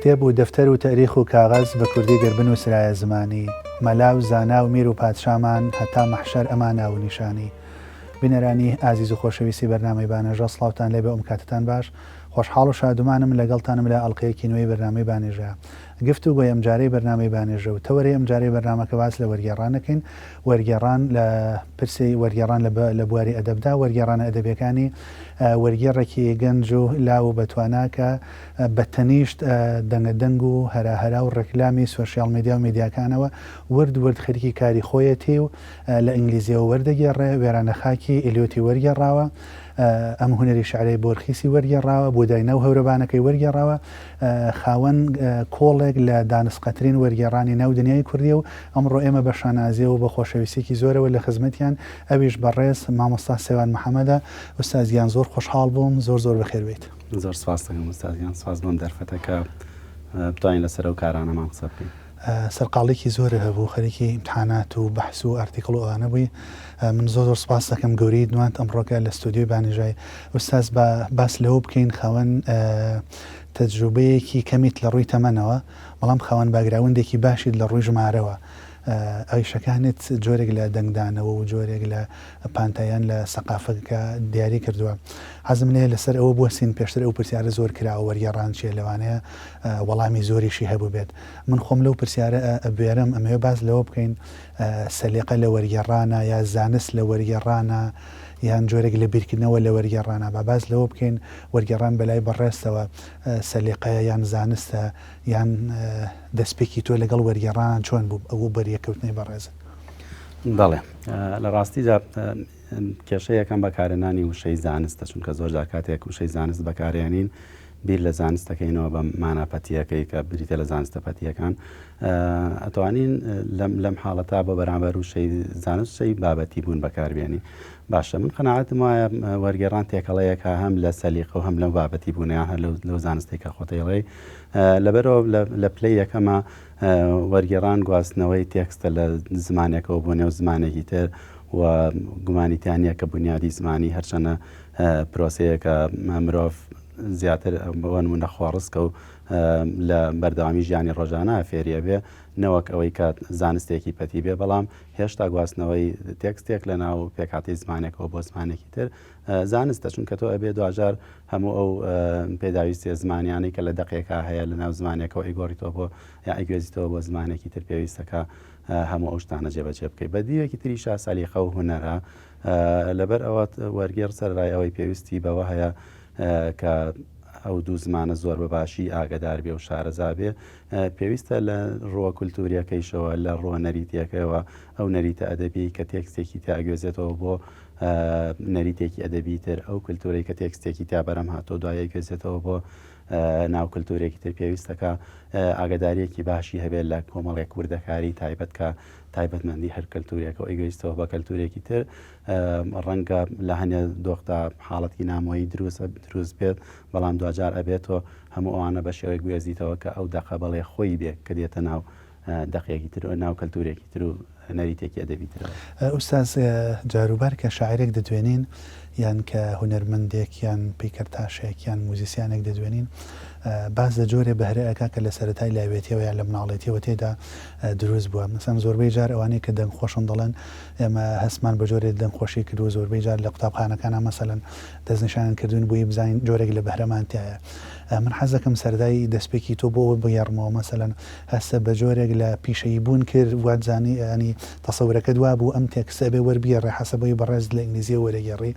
کتێب و دەفتەر و تەئریخ و کاغەز بە کوردی گەر بنووسرایە زمانی مەلا و زانا و میر و پادشامان هەتا مەحشەر ئەما ناو و نیشانی بینەرانی ئازیز و خۆشەویستی بەرنامەی بانێژە سڵاوتان لێبێ ئەم کاتەتان باش خۆشحاڵ و شادومانم لەگەڵتانم لە ئەڵقەیەکی نوێی بەرنامەی بانێژە گفت و گۆی ئەمجارەی بەرنامەی بانێژە و تەوەرەی ئەمجارەی بەرنامەکە باس لە وەرگێڕان ئەکەین وەرگێڕان لە پرسی وەرگێڕان لە لە بواری ئەدەبدا وەرگێڕانە ئەدەبیەکانی وەرگێڕێکی گەنج و لاو و بەتوانا کە بە تەنیشت دەنگە دەنگ و هەرا هەرا و ڕێکلامی سۆشیال میدیا و میدیاکانەوە ورد ورد خەریکی کاری خۆیەتی و لە ئینگلیزیەوە وەردەگێڕێ وێرانە خاکی ئیلیۆتی وەرگێڕاوە ئەم هونەری شعرەی بۆرخیسی وەرگێڕاوە، بودای ناو هەورەبانەکەی وەرگێڕاوە، خاوەن کۆڵێک لە دانسقەترین وەرگێڕانی ناو دنیای کوردیە و ئەمڕۆ ئێمە بە شانازیەوە و بە خۆشەویستیەکی زۆرەوە لە خزمەتیان ئەویش بەڕێز مامۆستا سێوان محەمەدە. ئوستاز گیان زۆر خۆشحاڵ بووم، زۆر زۆر بەخێر بێیت. زۆر سپاست دەکەم ئوستاز گیان، سپاس بۆ ئەم دەرفەتە کە بتوانین لەسەر ئەو کارانەمان قسە بکەین. سەرقاڵیکی زۆرت هەبوو خەریکی ئیمتحانات و بەحس و article و ئەوانە بووی من زۆر زۆر سپاست دەکەم گەورەیت نواند ئەمڕۆکە لە ستۆدیۆی بانیژای ئوستاز با باس لەوە بکەین خاوەن تەجروبەیەکی کەمیت لە ڕووی تەمەنەوە بەڵام خاوەن background ێکی باشیت لە ڕووی ژمارەوە ئەویشەکانت جۆرێک لە دەنگدانەوە و جۆرێک لە پانتایان لە سەقافەکە دیاری کردووە. حەزم لێیە لەسەر ئەوە بوەستین، پێشتر ئەو پرسیارە زۆر کراوە وەرگێڕان چییە؟ لەوانەیە وەڵامی زۆریشی هەبووبێت. من خۆم لەو پرسیارە ئەبوێرم، ئەمەوێ باس لەوە بکەین سەلیقە لە وەرگێڕانە یا زانست لە وەرگێڕانە یان جۆرێک لە بیرکردنەوە لە وەرگێڕانە؟ با باس لەوە بکەین وەرگێڕان بەلای بەڕێزتەوە سەلیقەیە یان زانستە یان دەستپێکی تۆ لەگەڵ وەرگێڕان چۆن بوو ئەو بەریەککەوتنەی بەڕێزت؟ بەڵێ لە ڕاستیدا کێشە یەکەم بەکارهێنانی وشەی زانستە چونکە زۆر جار کاتێک وشەی زانست بەکارێنین بیر لە زانست دەکەینەوە بە مانا پەتیەکەی کە بریتە لە زانستە پەتیەکان ئەتوانین لەم لەم حاڵەتا بۆ بەرامبەر وشەی زانست شەی بابەتی بوون بەکاربێنی باشە من قەناعەتم وایە وەرگێڕان تێکەڵەیەکە هەم لە سەلیقە و هەم لەو بابەتی بوونیان هەر لەو زانستێک کە خۆتەیڵێ لەبەرەوە لە پلەی یەکەمە وەرگێڕان گواستنەوەی تێکستە لە زمانێکەوە بۆ نێو زمانێکی تر و گومانی تیا نییە کە بونیادی زمانی هەرچەنە پرۆسەیەکە مرۆڤ زیاتر بۆ نمونە خۆڕسکە و لە بەردەوامی ژیانی ڕۆژانە فێریە بێ نەوەک ئەوەی کە زانستێکی پەتی بێ بەڵام هێشتا گواستنەوەی تێکستێک لە ناو پێکهاتەی زمانێکەوە بۆ زمانێکی تر زانستە چونکە تۆ ئەبێ دواجار هەموو ئەو پێداویستیە زمانیانەی کە لە دەقێکا هەیە لە ناو زمانێکەوە ئەیگۆڕیتەوە بۆ یا ئەیگوێزیتەوە بۆ زمانێکی تر پێویستەکە هەموو ئەو شتانە جێبەجێ بکەیت بە دیوێکی تریشا سەلیقە و هونەرە لەبەر ئەوە وەرگێڕ سەرڕای ئەوەی پێویستی بەوە هەیە کە ئەو دوو زمانە زۆر بە باشی ئاگدار بێ و شارەزا بێ پێویستە لە ڕووە کولتوریەکەیشەوە لە ڕووە نەریتیەکەیەوە ئەو نەریتە ئەدەبی کە تێکستێکی تیاگوێزێتەوە بۆ نەریتێکی ئەدەبی تر، ئەو کلتورەی کە تێکستێکی تیا بەرهەم هاتووە دوای ئەیگوێزێتەوە بۆ ناو کلتورێکی تر پێویستە کە ئاگاداریەکی باشی هەبێت لە کۆمەڵێک وردەکاری تایبەت کە تایبەتمەندی هەر کلتورێکە و ئەیگوێزیتەوە بە کلتورێکی تر ڕەنگە لە هەنێ دۆخدا حاڵەتی نامۆیی دروست دروست بێت بەڵام دواجار ئەبێتەوە هەموو ئەوانە بە شێوەیەک گوێزیتەوە کە ئەو دەقە بەڵێ خۆی بێ کە دێتە ناو دەقێکی تر و ناو کەلتورێکی تر و نەریتێکی ئەدەبی ترەوە. ئوستاز جاروبار کە شاعیرێک دەدوێنین یان کە هونەرمەندێک یان پەیکەرتاشێک یان موزیسیانێک دەدوێنین باس لە جۆرێ بەهرە ئەکا کە لە سەرەتای لاوێتیەوە یان لە مناڵێتیەوە تێدا دروست بووە مەسەن زۆربەی جار ئەوانەی کە دەنگ خۆشن دەڵێن ئێمە هەستمان بە جۆرێ دەنگ خۆشی کردووە زۆربەی جار لە قوتابخانەکانا مەسەلەن دەستنیشانیان کردووین بۆی بزانین جۆرێک لە بەهرەمان تیایە من حەز دەکەم سەرەتای دەستپێکی تۆ بۆ ئەوە بگێڕمەوە مەسەلەن هەستە بە جۆرێک لە پیشەیی بوون کرد وات زانی یانی تەسەورەکەت وابوو ئەم تێکستە ئەبێ وەربگێڕێ حەسەب ئەوەی بەڕێزت لە ئینگلیزیەوە وەرەگێڕی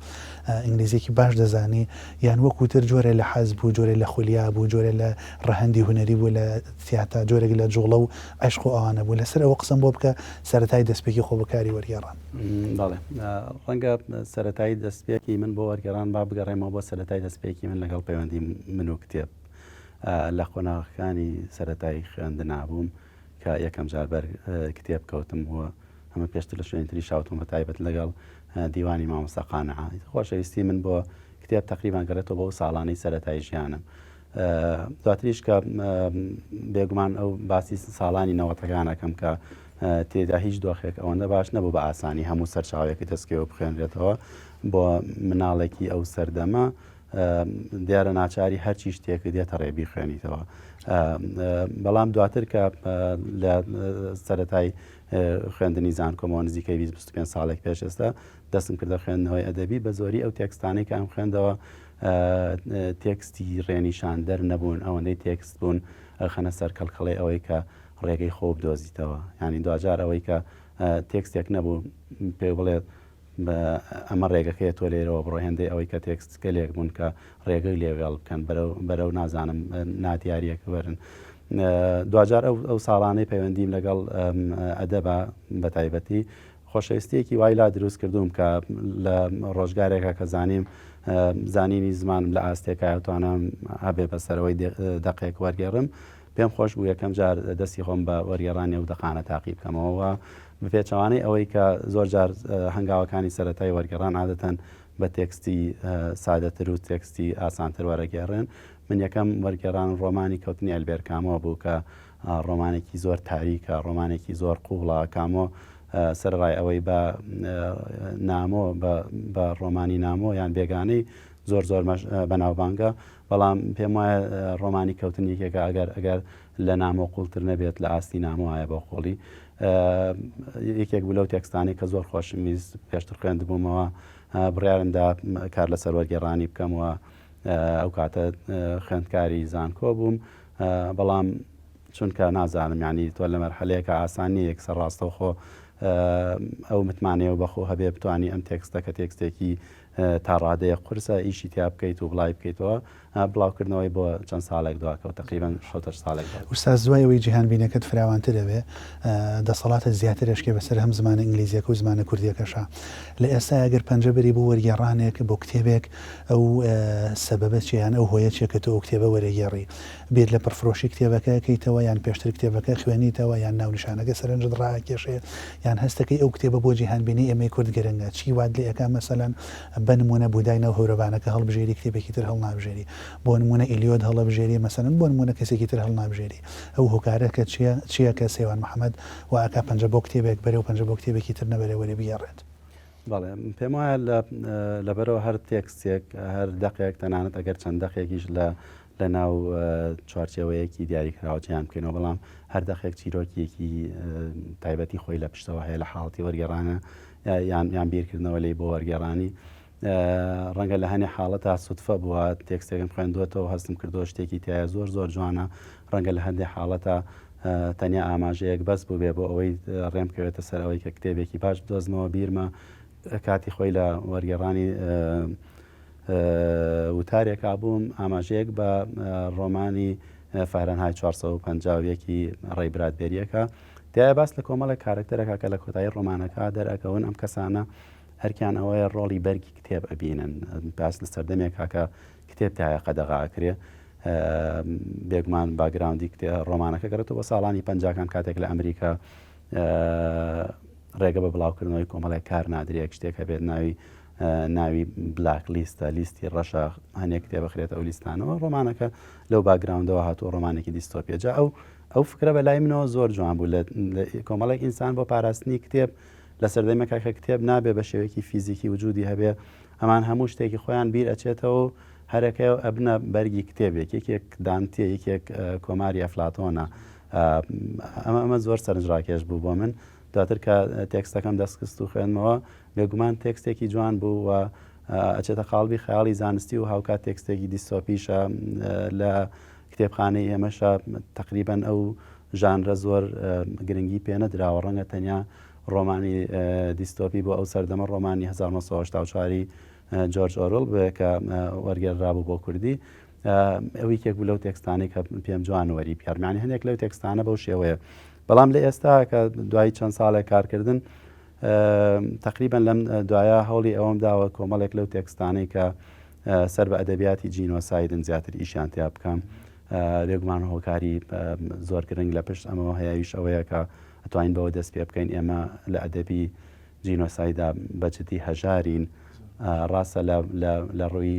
ئینگلیزیەکی باش دەزانی یان وەکوو تر جۆرێ لە حەز بوو جۆرێ لە خولیا بوو جۆرێ لە ڕەهەندی هونەری بوو لە تیاتا جۆرێک لە جوڵە و عەشق و ئەوانە بوو لەسەر ئەوە قسەم بۆ بکە سەرەتای دەستپێکی خۆ بۆ کاری وەرگێڕان. بەڵێ ڕەنگە سەرەتای دەستپێکی من بۆ وەرگێڕان با بگەڕێمەوە بۆ سەرەتای دەستپێکی من لەگەڵ پەیوەندی من و کتێب. لە قۆناغەکانی سەرەتای خوێندنا بووم کە یەکەم جار بەر کتێب کەوتم و ئەمە پێشتر لە شوێنی تری شاوتم بە تایبەت لەگەڵ دیوانی مامۆستا قانع خۆشەویستی من بۆ کتێب تقریبان گەڕێتەوە بۆ ساڵانی سەرەتای ژیانم دواتریش کە بێگومان ئەو باسی ساڵانی نەوەتەکانەکەم کە تێدا هیچ دۆخێک ئەوەندە باش نەبوو بە ئاسانی هەموو سەرچاوێکی دەستکەوە بخوێنرێتەوە بۆ مناڵێکی ئەو سەردەمە. دیارە ناچاری هەرچی شتێک دێتە ڕێ بیخوێنیتەوە. بەڵام دواتر کە لە سەرەتای خوێندنی زانکۆمەوە نزیکەی 25 ساڵێک پێش ئێستا دەستم کردە خوێندنەوەی ئەدەبی بە زۆری ئەو تێکستانەی کە ئەم خوێندەوە تێکستی ڕێنیشاندەر نەبوون ئەوەندەی تێکست بوون ئەخەنە سەر کەڵکەڵەی ئەوەی کە ڕێگەی خۆ بدۆزیتەوە یانی دواجار ئەوەی کە تێکستێک نەبوو پێ بڵێت ئەمە ڕێگەکەیە تۆ لێرەوە بڕۆ هێندەی ئەوەی کە تێکستگەلێک بوون کە ڕێگەی لێ وێڵ بکەن بەرەو نازانم نادیاریەک بەرن. دواجار ئەو ساڵانەی پەیوەندیم لەگەڵ ئەدەبە بە تایبەتی خۆشەویستیەکی وای لا دروست کردووم کە لە ڕۆژگارێکە کە زانیم زانینی زمانم لە ئاستێکایە توانام هەبێ بەسەرەوەی دەقێک وەرگێڕم پێم خۆش بوو یەکەم جار دەستی خۆم بە وەرگێڕانی ئەو دەقانە تاقی بکەمەوە و بە پێچەوانەی ئەوەی کە زۆر جار هەنگاوەکانی سەرەتای وەرگێڕان عادەتەن بە تێکستی سادەتر و تێکستی ئاسانتر وەرەگێڕێن من یەکەم وەرگێڕان ڕۆمانی کەوتنی ئەلبێر کامۆ بوو کە ڕۆمانێکی زۆر تاریکە ڕۆمانێکی زۆر قووڵە کامۆ سەرەڕای ئەوەی بە نامۆ بە ڕۆمانی نامۆ یان بێگانەی زۆر زۆر بەناوبانگە بەڵام پێم وایە ڕۆمانی کەوتن یەکێکە ئەگەر ئەگەر لە نامۆ قوڵتر نەبێت لە ئاستی نامۆایە بۆ قوڵی یەکێک بوو لەو تێکستانەی کە زۆر خۆشم ویست پێشتر خوێندبوومەوە بڕیارمدا کار لەسەر وەرگێڕانی بکەمەوە ئەو کاتە خوێندکاری زانکۆ بووم بەڵام چونکە نازانم یعنی تۆ لە مەرحەلەیەکە ئاسان نییە یەکسەر ڕاستەوخۆ ئەو متمانەیە و بەخۆ هەبێ بتانی ئەم تێکستە کە تێکستێکی تا ڕادەیەک قورسە ئیشی تیا بکەیت و بڵاوی بکەیتەوە، بڵاوکردنەوەی بۆ چەند ساڵێک دواکەوت، تەقریبەن حەوت هەشت ساڵێک دواکەوت. ئوستاز دوای ئەوەی جیهانبینەکەت فراوانتر ئەبێ، دەسەڵاتت زیاتر ئەشکێ بەسەر هەم زمانە ئینگلیزیەکە و زمانە کوردیەکەشا. لە ئێستایا گەر پەنجە بەری بۆ وەرگێڕانێک بۆ کتێبێک، ئەو سەبەبە چیە یان ئەو هۆیە چیە کە تۆ ئەو کتێبە وەرەگێڕی؟ بیر لە پڕفرۆشی کتێبەکە ئەکەیتەوە یان پێشتر کتێبەکە ئەخوێنیتەوە یان ناونیشانەکە سەرنجت ڕائەکێشێ یان هەستەکەی ئەو کتێبە بۆ جیهانبینی ئێمەی کورد گرنگە چی وات لێ ئەکا مەسەلەن بە نموونە بودای ناو هەورەبانەکە هەڵبژێری کتێبێکی تر هەڵنابژێری بۆ نموونە ئیلیۆت هەڵەبژێری مەسەلەن بۆ نموونە کەسێکی تر هەڵنابژێری ئەو هۆکارە کە چیە چیە کە سەیوان محەمەد وا ئەکا پەنجە بۆ کتێبێک بەرێ و پەنجە بۆ کتێبێکی تر نەبەرێ وەرێ بگێڕێت. بەڵێ پێم وایە لەبەرەوە هەر تێکستێک هەر دەقێک تەنانەت ئەگەر چەند دەقێکیش لە لە ناو چوارچێوەیەکی دیاریکراوە جیان بکەینەوە بەڵام هەر دەقێک چیرۆکیەکی تایبەتی خۆی لە پشتەوە هەیە لە حاڵەتی وەرگێڕانە یان یان بیرکردنەوە لی بۆ وەرگێڕانی ڕەنگە لە هەنێ حاڵەتا سودفە بووە تێکستێکم خوێندووەتەوە هەستم کردووە شتێکی تایە زۆر زۆر جوانە ڕەنگە لە هەندێک حاڵەتا تەنیا ئاماژەیەک بەس بووبێ بۆ ئەوەی ڕێم بکەوێتە سەر ئەوەی کە کتێبێکی باش بدۆزمەوە بیرمە کاتی خۆی لە وەرگێڕانی وتارێکا بووم ئاماژەیەک بە ڕۆمانی فارنهای 451 ڕێی برادبێریەکە تایە باس لە کۆمەڵێک کارکتەرەکە کە لە کۆتایی ڕۆمانەکە دەرەکەون ئەم کەسانە ئەرکیان ئەوەیە ڕۆڵی بەرگی کتێب ئەبینن باس لە سەردەمێکا کە کتێب تایە قەدەغا ئەکرێ بێگومان باگراوندی ڕۆمانەکە گەڕێتەوە بۆ ساڵانی پەنجاکان کاتێک لە ئەمریکا ڕێگە بە بڵاوکردنەوەی کۆمەڵێک کار نادرێت شتێک هەبێت ناوی ناوی black list ە لیستی ڕەشە هەنێک کتێب بخرێتە ئەو لیستانەوە ڕۆمانەکە لەو باگراوندەوە هاتووە ڕۆمانێکی دیستۆپیە جا ئەو ئەو فکرە بە لای منەوە زۆر جوان بوو لە کۆمەڵێک ئینسان بۆ پاراستنی کتێب لە سەردەمێکا کە کتێب نابێ بە شێوەیەکی فیزیکی وجودی هەبێ ئەمان هەموو شتێکی خۆیان بیر ئەچێتەوە و هەرەکەی و ئەبنە بەرگی کتێبێک یەکێک دانتیە یەکێک کۆماری ئەفلاتۆنە ئەمە ئەمە زۆر سەرنجڕاکێش بوو بۆ من دواتر کە تێکستەکەم دەستخست و خوێندمەوە بێگومان تێکستێکی جوان بوو و ئەچێتە قاڵبی خەیاڵی زانستی و هاوکات تێکستێکی دیستۆپیشە لە کتێبخانەی ئێمەشە تقریبان ئەو ژانرە زۆر گرنگی پێ نەدراوە ڕەنگە تەنیا ڕۆمانی دیستۆپی بۆ ئەو سەردەمە ڕۆمانی 1984 ی جۆرج ئۆرڵ بێ کە وەرگێڕرابوو بۆ کوردی ئەو یەکێک بوو لەو تێکستانەی کە پێم جوان وەری پیاڕمانی هەندێک لەو تێکستانە بەو شێوەیە بەڵام لە ئێستا کە دوای چەند ساڵێک کارکردن تقریبا لەم دوایە هەوڵی ئەوەم داوە کۆمەڵێک لەو تێکستانەی کە سەر بە ئەدەبیاتی جینۆسایدن زیاتر ئیشیان تیا بکەم بێگومان هۆکاری زۆر گرنگ لە پشت ئەمەوە هەیە ئەویش ئەوەیە کە ئەتوانین بەوە دەست پێ بکەین ئێمە لە ئەدەبی جینۆسایدا بە جدی هەژارین ڕاستە لە ڕووی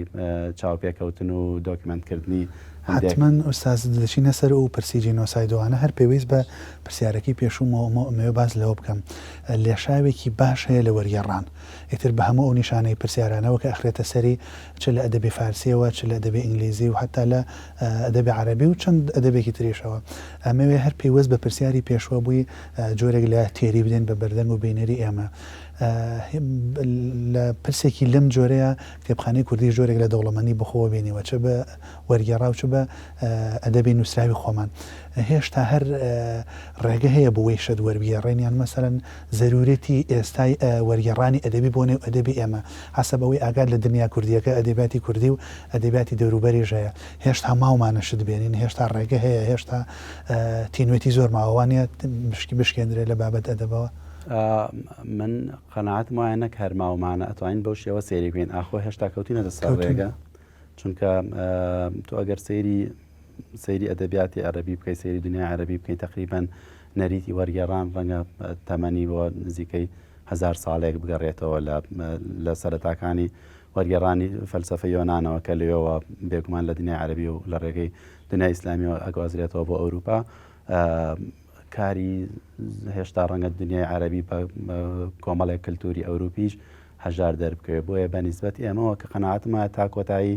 چاوپێکەوتن و دۆکمنتکردنی هەندێک. حەتمەن ئوستاز دەچینە سەر ئەو پرسی جینۆساید و ئەوانە هەر پەیوەیست بە پرسیارەکەی پێشوومەوە ئەمەو ئەمەوێ باس لەوە بکەم لێشاوێکی باش هەیە لە وەرگێڕان ئیتر بە هەموو ئەو نیشانەی پرسیارانەوە کە ئەخرێتە سەری چ لە ئەدەبی فارسیەوە چ لە ئەدەبی ئینگلیزی و حەتا لە ئەدەبی عەرەبی و چەند ئەدەبێکی تریشەوە ئەمەوێ هەر پەیوەست بە پرسیاری پێشوە بووی جۆرێک لە تێری بدەین بە بەردەنگ و بینەری ئێمە لە پرسێکی لەم جۆرەیە کتێبخانەی کوردیش جۆرێک لە دەوڵەمەندی بەخۆوە بینیوە چ بە وەرگێڕا و چ بە ئەدەبی نووسراوی خۆمان. هێشتا هەر ڕێگە هەیە بۆ وەی شت وەربگێڕین یان مەسەلەن زەروورەتی ئێستای وەرگێڕانی ئەدەبی بۆ نێو ئەدەبی ئێمە حەسەب ئەوەی ئاگات لە دنیا کوردییەکە، ئەدەبیاتی کوردی و ئەدەبیاتی دەوروبەریش هەیە. هێشتا ماومانە شت بێنین، هێشتا ڕێگە هەیە، هێشتا تینوێتی زۆر ماوە وا نییە بشکێندرێ لە بابەت ئەدەبەوە؟ من قەناعەتم وایە نەک هەر ماومانە ئەتوانین بەو شێوە سەیری بکەین ئاخۆ هێشتا کەوتوینەتە سەر ڕێگە؟ چونکە تۆ ئەگەر سەیری سەیری ئەدەبیاتی عەرەبی بکەی سەیری دنیای عەرەبی بکەی تقریبان نەریتی وەرگێڕان ڕەنگە تەمەنی بۆ نزیکەی هزار ساڵێک بگەڕێتەوە لە سەرەتاکانی وەرگێڕانی فەلسفە یۆنانەوە کە لەوێوە بێگومان لە دنیای عەربی و لە ڕێگەی دنیای ئیسلامیەوە ئەگوازرێتەوە بۆ ئەوروپا کاری هێشتا ڕەنگە دنیای عەرەبی بە کۆمەڵێک کللتوری ئەوروپیش هەژار دەربکەوێت بۆیە بە نیسبەت ئێمەوە کە قەناعەتم وایە تا کۆتایی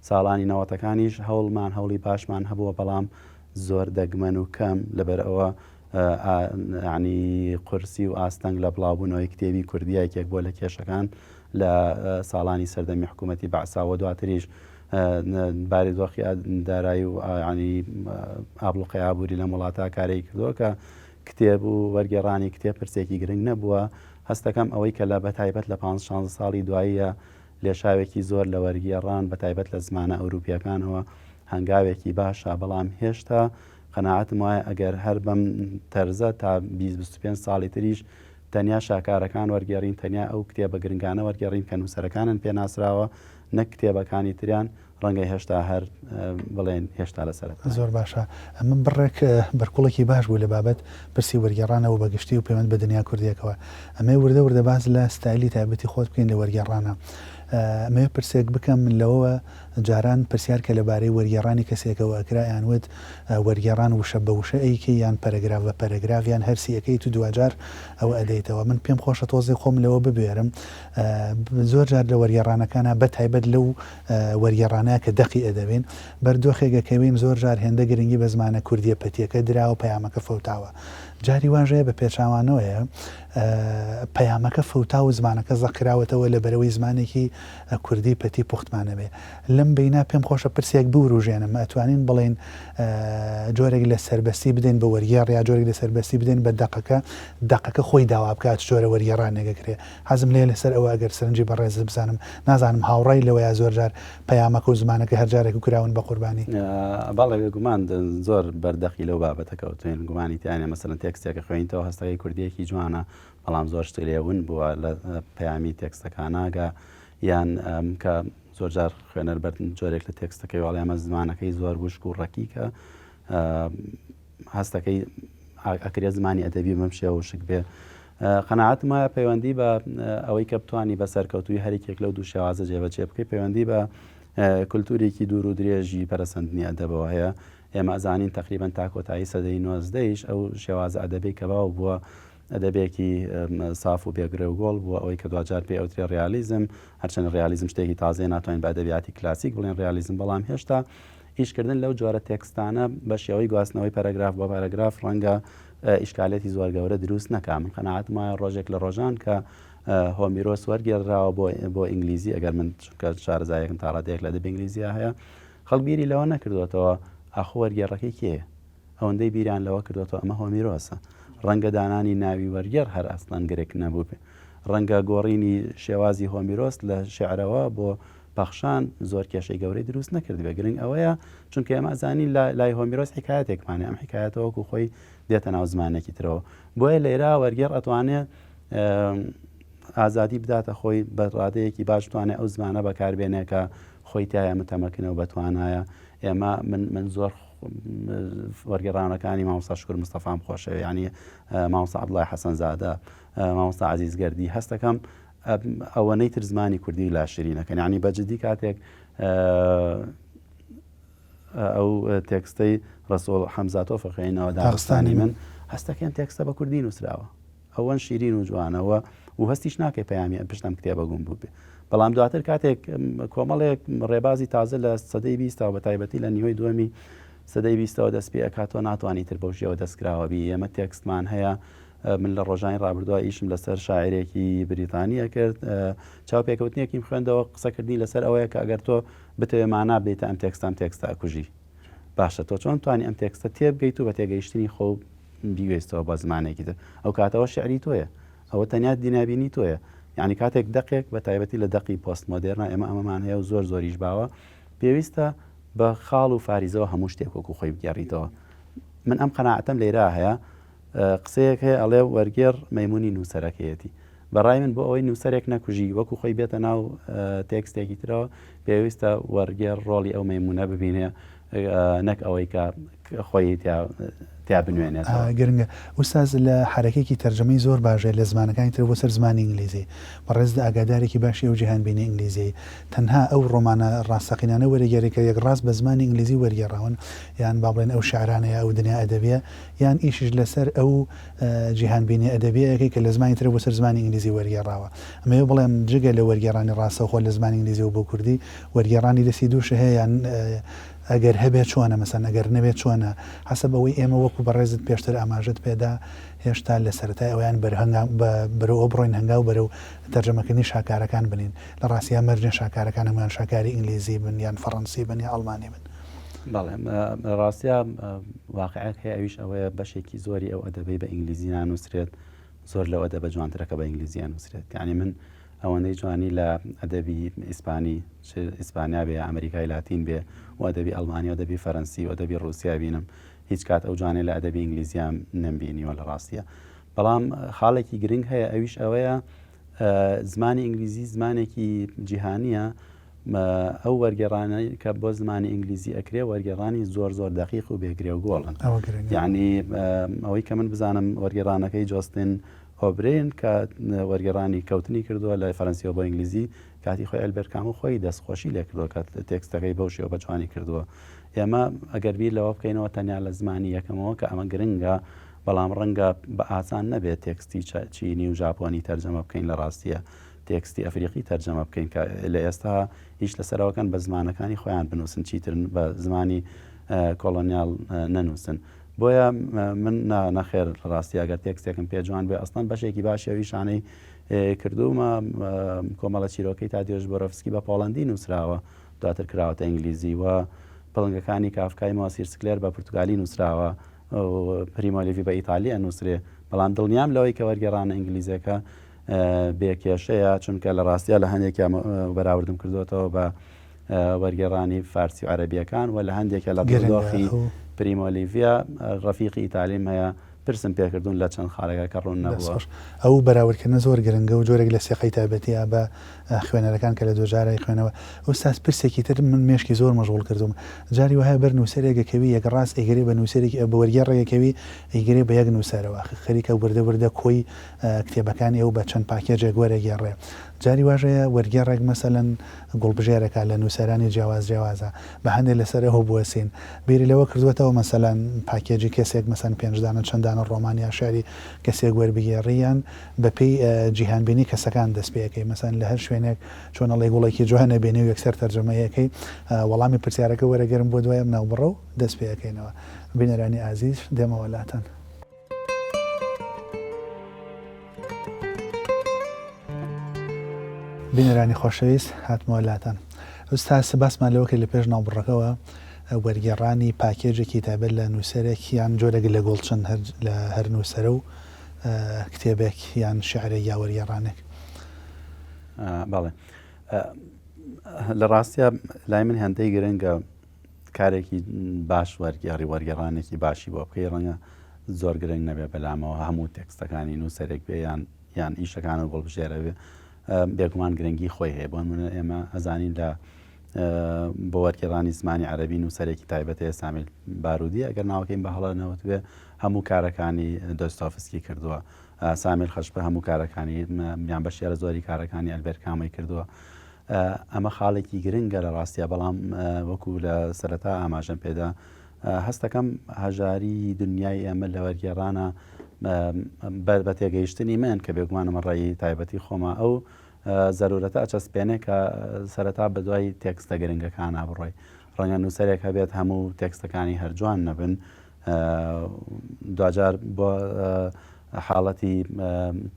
ساڵانی نەوەتەکانیش هەوڵمان هەوڵی باشمان هەبووە بەڵام زۆر دەگمەن و کەم لەبەر ئەوە ینی قورسی و ئاستەنگ لە بڵاوبوونەوەی کتێبی کوردی یەکێک بووە لە کێشەکان لە ساڵانی سەردەمی حکوومەتی بەعساوە دواتریش بارودۆخی دارایی و ینی ئابڵوقەی ئابووری لەم وڵاتە کارەی کردووە کە کتێب و وەرگێڕانی کتێب پرسێکی گرنگ نەبووە هەستەکەم ئەوەی کە لە بەتایبەت لە پانزە شانزە ساڵی دواییە لێشاوێکی زۆر لە وەرگێڕان بەتایبەت لە زمانە ئەوروپییەکانەوە هەنگاوێکی باشە، بەڵام هێشتا قەناعەتم وایە ئەگەر هەر بەم تەرزە تا 20 25 ساڵی تریش تەنیا شاکارەکان وەرگێڕین، تەنیا ئەو کتێبە گرنگانە وەرگێڕین کە نووسەرەکانن پێ ناسراوە نەک کتێبەکانی تریان، ڕەنگە هێشتا هەر بڵێن هێشتا لە سەرەتایە. زۆر باشە. ئەمە بڕێک بەرکوڵێکی باش بوو لە بابەت پرسی وەرگێڕانەوە بە گشتی و پەیوەند بە دنیا کوردییەکەوە. ئەمەوێ وردە وردە باس لە ستایلی تایبەتی خۆت بکەین لە وەرگێڕانا. ئەمەوێ پرسێک بکەم لەوەوە جاران پرسیار کە لەبارەی وەرگێڕانی کەسێکەوە ئەکرا ئەیان وت وەرگێڕان وشە بە وشە ئەیکەی یان پەرەگراف بە پەرەگراف یان هەرسی ئەکەیت و دواجار ئەوە ئەدەیتەوە. من پێم خۆشە تۆزێک خۆم لەوە ببوێرم. زۆر جار لە وەرگێڕانەکانا بە تایبەت لەو وەرگێڕانە کە دەقی ئەدەبین بەر دۆخێک ئەکەوین زۆر جار هێندە گرنگی بە زمانە کوردیە پەتیەکە دراوە پەیامەکە فەوتاوە جاری واش هەیە بە پێچاوانەوەیە پەیامەکە فەوتاو و زمانەکە زەق کراوەتەوە لە بەرەوەی زمانێکی کوردی پەتی پوختمان نەبێ لەم بەینا پێم خۆشە پرسێک بوروژێنم ئەتوانین بڵێین جۆرێک لە سەربەستی بدەین بە وەرگێڕ یا جۆرێک لە سەربەستی بدەین بە دەقەکە دەقەکە خۆی داوا بکات چ جۆرە وەرگێڕانێک ئەکرێ حەزم لێیە لەسەر ئەوە ئەگەر سەرنجی بەڕێزت بزانم. نازانم هاوڕای لەوەیا زۆرجار پەیامەکە و زمانەکە هەر جارێک کراون بە قوربانی. بەڵێ بێگومان زۆر بەردەقی لەو بابەتە کەوتوین گومانی تیا نیە مەسەلەن تێکستێکە خوێنیتەوە هەستەکەی کوردیەکی جوانە بەڵام زۆر شتی لێ ون بووە لە پەیامی تێکستەکاناگە یان کە زۆرجار خوێنەر بەر جۆرێک لە تێکستەکەی واڵێ ئەمە زمانەکەی زۆر وشک و ڕەکیکە هەستەکەی ئەکرێ زمانی ئەدەبی بەم شێوە وشک بێ. قەناعەتم وایە پەیوەندی بە ئەوەی کە بتانی بە سەرکەوتووی هەرێکێک لەو دوو شێوازە جێبەجێ بکەی پەیوەندی بە کولتوورێکی دوور و درێژی پەرەسەندنی ئەدەبەوە هەیە. ئێمە ئەزانین تقریبا تا کۆتایی سەدەی نۆزدەیش ئەو شێوازە ئەدەبی کە باو بووە ئەدەبێکی ساف و بێگرێ و گۆڵ بووە ئەوەی کە دواجار پێ ئەوترێ ڕیالیزم هەرچەند ڕیالیزم شتێکی تازەیە ناتوانین بە ئەدەبیاتی کلاسیک بڵێن ڕیالیزم بەڵام هێشتا ئیشکردن لەو جۆرە تێکستانە بە شێوەی گواستنەوەی پەرەگراف بۆ پەرەگراف ڕەنگە ئیشکالێتی زۆر گەورە دروست نەکا. من قەناعەتم وایە ڕۆژێک لە ڕۆژان کە هۆمیرۆس وەرگێڕراوە بۆ بۆ ئینگلیزی ئەگەر من چونکە شارەزایەکم تا ڕادەیەک لە ئەدەبی ئینگلیزیا هەیە خەڵک بیری لەوە نەکردوێتەوە ئاخۆ وەرگێڕەکەی کێیە ئەوەندەی بیریان لەوە کردوێتەوە ئەمە هۆمیرۆسە ڕەنگە دانانی ناوی وەرگێڕ هەر ئەسڵەن گرنگ نەبووبێ ڕەنگە گۆڕینی شێوازی هۆمیرۆس لە شعرەوە بۆ پەخشان زۆر کێشەی گەورەی دروست نەکردبێ گرنگ ئەوەیە چونکە ئێمە ئەزانین لای هۆمیرۆس حکایەتێکمان هەیە ئەم حکایەتە وەکو خۆی دێتە ناو زمانێکی ترەوە بۆیە لێرە وەرگێڕ ئەتوانێ ئازادی بداتە خۆی بە ڕادەیەکی باش بتوانێت ئەو زمانە بەکاربێنێ کە خۆی تایە متەمەکنە و بەتوانایە ئێمە من من زۆر وەرگێڕانەکانی مامۆستا شکر مستەفام خۆشەوێ ینی مامۆستا عەبدوڵای حەسەنزادە مامۆستا عەزیز گەردی هەستەکەم ئەوەنەی تر زمانی کوردی لا شیرینەکەن یعنی بە جدی کاتێک ئەو تێکستەی ڕەسوڵ حەمزاتۆف ئەخوێنینەوە داغستانی من، هەستەکەین تێکستە بە کوردی نووسراوە. ئەوەن شیرین و جوانە و و هەستیش ناکەی پەیامی پشت ئەم کتێبە گوم بووبێ. بەڵام دواتر کاتێک کۆمەڵێک ڕێبازی تازە لە سەدەی بیستەوە بە تایبەتی لە نیوەی دووەمی سەدەی بیستەوە دەست پێ ئەکات تۆ ناتوانی تر بەو شێوە دەستکراوە بی. ئێمە تێکستمان هەیە من لە ڕۆژانی ڕابردووە ئیشم لەسەر شاعرێکی بریتانیە کرد چاوپێکەوتنێکیم خوێندەوە قسەکردنی لەسەر ئەوەیە کە ئەگەر تۆ بتەوێ مانا بدەیتە ئەم تێکستە ئەم تێکستە ئەکوژی. باشە تۆ چۆن توانی ئەم تێکستە تێبگەیت و بە تێگەیشتنی خۆ بیگوێزتەوە بە زمانێکی تر؟ ئەو کاتەوە شعری تۆیە، ئەوە تەنیا دنیابینی تۆیە. یعنی کاتێک دەقێک بە تایبەتی لە دەقی پۆست مۆدێرنا ئێمە ئەمەمان هەیە و زۆر زۆریش باوە، پێویستە بە خاڵ و فاریزەوە هەموو شتێک وەکو خۆی بگێڕیتەوە. من ئەم قەناعەتەم لێرا هەیە. قسەیەک هەیە ئەڵێ وەرگێڕ مەیمونی نووسەرەکەیەتی. بە ڕای من بۆ ئەوەی نووسەرێک نەکوژی وەکو خۆی بێتە ناو تێکستێکی ترەوە پێویستە وەرگێڕ ڕۆڵی ئەو مەیمونە ببینێ نەک ئەوەی کە خۆی تیا بنوێنێتەوە. گرنگە ئوستاز لە حەرەکەیەکی تەرجەمەی زۆر باش هەیە لە زمانەکانی تر بۆ سەر زمانی ئینگلیزی. بەڕێزت ئاگادارێکی باشی ئەو جیهانبینی ئینگلیزیەی. تەنها ئەو ڕۆمانە ڕاستەقینانە وەرەگێرێ کە یەکڕاست بە زمانی ئینگلیزی وەرگێڕاون یان با بڵێن ئەو شیعرانە یا ئەو دنیا ئەدەبیە یان ئیشیش لەسەر ئەو جیهانبینیە ئەدەبیە ئەکەی کە لە زمانی ترەوە بۆ سەر زمانی ئینگلیزی وەرگێڕاوە. ئەمەوێ بڵێم جگە لە وەرگێڕانی ڕاستەوخۆ لە زمانی ئینگلیزیەوە بۆ کوردی، وەرگێڕانی دەستی دووش هەیە یان ئەگەر هەبێ چۆنە مەسەن ئەگەر نەبێ چۆنە؟ حەسەب ئەوەی ئێمە وەکو بەڕێزت پێشتر ئاماژەت پێدا هێشتا لە سەرەتای ئەوەیان بەرەو ئەوە بڕۆین هەنگاو بەرەو تەرجەمەکردنی شاکارەکان بنێین. لە ڕاستیا مەرج نیە شاکارەکان هەموویان شاکاری ئینگلیزی بن یان فەڕەنسی بن یا ئەڵمانی بن. بەڵێ لە ڕاستیا واقعێک هەیە ئەویش ئەوەیە بەشێکی زۆری ئەو ئەدەبەی بە ئینگلیزی نانووسرێت زۆر لەو ئەدەبە جوانترە کە بە ئینگلیزی ئەنووسرێت یعنی من ئەوەندەی جوانی لە ئەدەبی ئیسپانی چ ئیسپانیا بێ ئەمریکای لاتین بێ و ئەدەبی ئەڵمانی و ئەدەبی فەرەنسی و ئەدەبی ڕوسیا بینم هیچ کات ئەو جوانەی لە ئەدەبی ئینگلیزیان نەمبینیوە لە ڕاستیە بەڵام خاڵێکی گرنگ هەیە ئەویش ئەوەیە زمانی ئینگلیزی زمانێکی جیهانیە ئەو وەرگێڕانەی کە بۆ زمانی ئینگلیزی ئەکرێ وەرگێڕانی زۆر زۆر دەقیق و بێ گرێ و گۆڵن یعنی ئەوەی کە من بزانم وەرگێڕانەکەی جۆستن ئۆبرین کە وەرگێڕانی کەوتنی کردووە لە فەرەنسیەوە بۆ ئینگلیزی کاتی خۆی ئەلبێر کامو خۆی دەستخۆشی لێ کردووە کە تێکستەکەی بەو شێوە بە جوانی کردووە ئێمە ئەگەر بیر لەوە بکەینەوە تەنیا لە زمانی یەکەمەوە کە ئەمە گرنگە بەڵام ڕەنگە بە ئاسان نەبێت تێکستی چینی و ژاپۆنی تەرجەمە بکەین لە ڕاستیە تێکستی ئەفریقی تەرجەمە بکەین کە لە ئێستا ئیش لەسەرەوەکەن بە زمانەکانی خۆیان بنووسن چیتر بە زمانی کۆڵۆنیال نەنووسن بۆیە من نەخێر ڕاستی ئەگەر تێکستێکم پێ جوان بێ ئەسڵەن بەشێکی باشی ئەو ئیشانەی کردوومە کۆمەڵە چیرۆکەی تادیۆش بۆرۆفسکی بە پۆڵەندی نووسراوە دواتر کراوەتە ئینگلیزی و پڵنگەکانی کافکای مۆسیر سکلێر بە پرتگالی نووسراوە پریمۆ لیڤی بە ئیتالی ئەنووسرێ بەڵام دڵنیام لەوەی کە وەرگێڕانە ئینگلیزیەکە بێ کێشەیە چونکە لە ڕاستیا لە هەندێکیان بەراوردم کردوێتەوە بە وەرگێڕانی فارسی و عەرەبیەکان و لە هەندێکە لە دۆخی پریمۆ لیڤیا ڕەفیقی ئیتالیم هەیە پرسم پێکردوون لە چەند خاڵێکا کە ڕوون نەبووە. ئەو بەراوردکردنە زۆر گرنگە و جۆرێک لە سیقەی تایبەتیە بە خوێنەرەکان کە لە دوجارە ئەیخوێنەوە. ئوستاز پرسێکی تر من مێشکی زۆر مەشغوڵ کردووم. جاری وایە بەر نووسەرێک ئەکەوی یەک ڕاست ئەیگرێ بە نووسەرێکی بە وەرگێڕێک ئەکەوی ئەیگرێ بە یەک نووسەرەوە خەریکە وردە وردە کۆی کتێبەکانی ئەو بە چەند پاکێجێک وەرەگێڕێ. جاری واش هەیە وەرگێڕێک مەسەلەن گوڵبژێرەکە لە نووسەرانی جیاواز جیاوازە بە هەندێ لەسەر ئه و بوەسین بیری لەوە کردووەتەوە مەسەلەن پاکێجی کەسێک مەسەن پێنج دانە چەند دانە ڕۆمان یا شیعری کەسێک وەربگێڕی یان بە پێی جیهانبینی کەسەکان دەست پێ ئەکەی مەسەن لە هەر شوێنێک چۆن ئەڵێی گوڵێکی جوان ئەبینی و یەکسەر تەرجەمەی ئەکەی وەڵامی پرسیارەکە وەرەگرم بۆ دوای ئەم ناوبڕە و دەست پێ ئەکەینەوە بینەرانی ئازیز دێمەوە لاتان. بینەرانی خۆشەویست هاتمەوە لاتان. ئوستاز باسمان لەوە کرد لە پێش ناوبڕەکەوە وەرگێڕانی پاکێجێکی تایبەت لە نووسەرێک یان جۆرێک لە گوڵچن هەر لە هەر نووسەرە و کتێبێک یان شعرێک یا وەرگێڕانێک. بەڵێ لە ڕاستیا لای من هێندەی گرنگە کارێکی باش وەرگێڕی وەرگێڕانێکی باشی بۆ بکەی ڕەنگە زۆر گرنگ نەبێ بەلامەوە هەموو تێکستەکانی نووسەرێک بێ یان یان ئیشەکان و گوڵبژێرە بێ بێگومان گرنگی خۆی هەیە بۆ نمونە ئێمە ئەزانین لە بۆ وەرگێڕانی زمانی عەربی نووسەرێکی تایبەت هەیە سامیل بارودی ئەگەر ناوەکەیم بە هەڵە نەوت بێ هەموو کارەکانی دۆستۆفسکی کردووە سامیل خەشبە هەموو کارەکانی یان بەشیارە زۆری کارەکانی ئەلبێر کامۆی کردووە. ئەمە خاڵێکی گرنگە لە ڕاستیا بەڵام وەکو لە سەرەتا ئاماژەم پێدا هەستەکەم هەژاری دنیای ئێمە لە وەرگێڕانە بە تێگەیشتنی من کە بێگومان ئەمە ڕێی تایبەتی خۆمە ئەو زەرورەتە ئەچەسپێنێ کە سەرەتا بە دوای تێکستە گرنگەکانە بڕۆی ڕەنگە نووسەرێک هەبێت هەموو تێکستەکانی هەر جوان نەبن دواجار بۆ حاڵەتی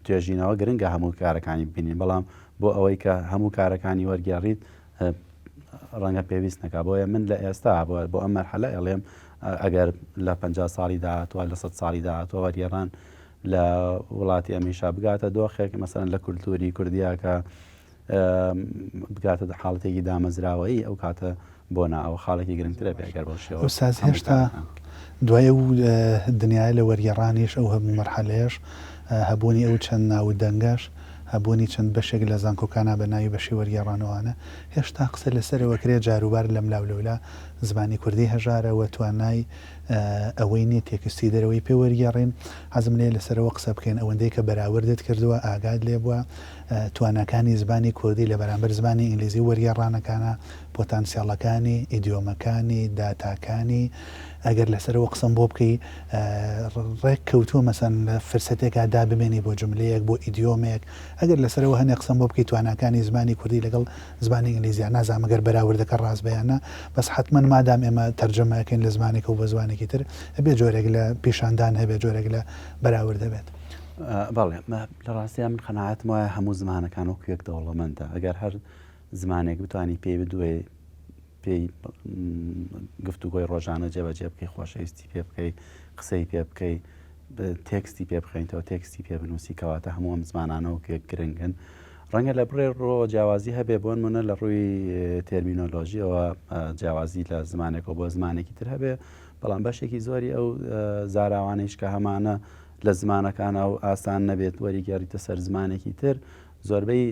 توێژینەوە گرنگە هەموو کارەکانی ببینین بەڵام بۆ ئەوەی کە هەموو کارەکانی وەرگێڕیت ڕەنگە پێویست نەکا بۆیە من لە ئێستا بۆ ئەم مەرحەلە ئەڵێم ئەگەر لە پ ساڵی داهاتوە لە سە ساڵی داهاتوە وەرگێڕان لە وڵاتی ئەمیشا بگاتە دۆخێک مەسەن لە کولتوری کوردیا کە بگاتە حاڵەتێکی دامەزراوەیی ئەو کاتە بۆ نا ئەوە خاڵێکی گرنگترە بێ گەر بەو شێوە. ئوستاز هێشتا دوای ئەو دنیایە لە وەرگێڕانیش ئەو هەموو مەرحەلەیەش هەبوونی ئەو چەند ناو و دەنگەش هەبوونی چەند بەشێک لە زانکۆکانا بە ناوی بەشی وەرگێڕان و ئەوانە هێشتا قسە لەسەرەوە کرێ جاروبار لەملاو لەولا زمانی کوردی هەژارە و توانای ئەوەی نیە تێکستی دەرەوەی پێ وەرگێڕین حەزم لێیە لەسەرەوە قسە بکەین ئەوەندەی کە بەراوردت کردووە ئاگات لێ بووە تواناکانی زمانی کوردی لە بەرامبەر زمانی ئینگلیزی و وەرگێڕانەکانا، پۆتانسیەڵەکانی، ئیدیۆمەکانی، داتاکانی، ئەگەر لەسەرەوە قسەم بۆ بکەی ڕێک کەوتووە مەسەن لە فرسەتێکا دابمێنی بۆ جوملەیەک بۆ ئیدیۆمێک ئەگەر لەسەرەوە هەنێ قسەم بۆ بکەی تواناکانی زمانی کوردی لەگەڵ زمانی ئینگلیزیا نازانم ئەگەر بەراوردەکە ڕاست بێ یان نا بەس حەتمەن مادام ئێمە تەرجەمە ئەکەین لە زمانێکەوە بۆ زمانێکی تر ئەبێ جۆرێک لە پیشاندان هەبێ جۆرێک لە بەراورد هەبێت. بەڵێ لە ڕاستیا من قەناعەتم وایە هەموو زمانەکان وەکو یەک دەوڵەمەندە ئەگەر هەر زمانێک بتانی پێی بدوێ پێی گفتوگۆی ڕۆژانە جێبەجێ بکەی خۆشەویستی پێ بکەی قسەی پێ بکەی تێکستی پێ بخەینەوە تێکستی پێ بنووسی کەواتە هەموو ئەم زمانانە وەکو یەک گرنگن ڕەنگە لە بڕێ ڕۆ جیاوازی هەبێ بۆن منە لە ڕووی تێرمینۆلۆژیەوە جیاوازی لە زمانێکەوە بۆ زمانێکی تر هەبێ بەڵام بەشێکی زۆری ئەو زاراوانەیش کە هەمانە لە زمانەکانا و ئاسان نەبێت وەریگێڕیتە سەر زمانێکی تر زۆربەی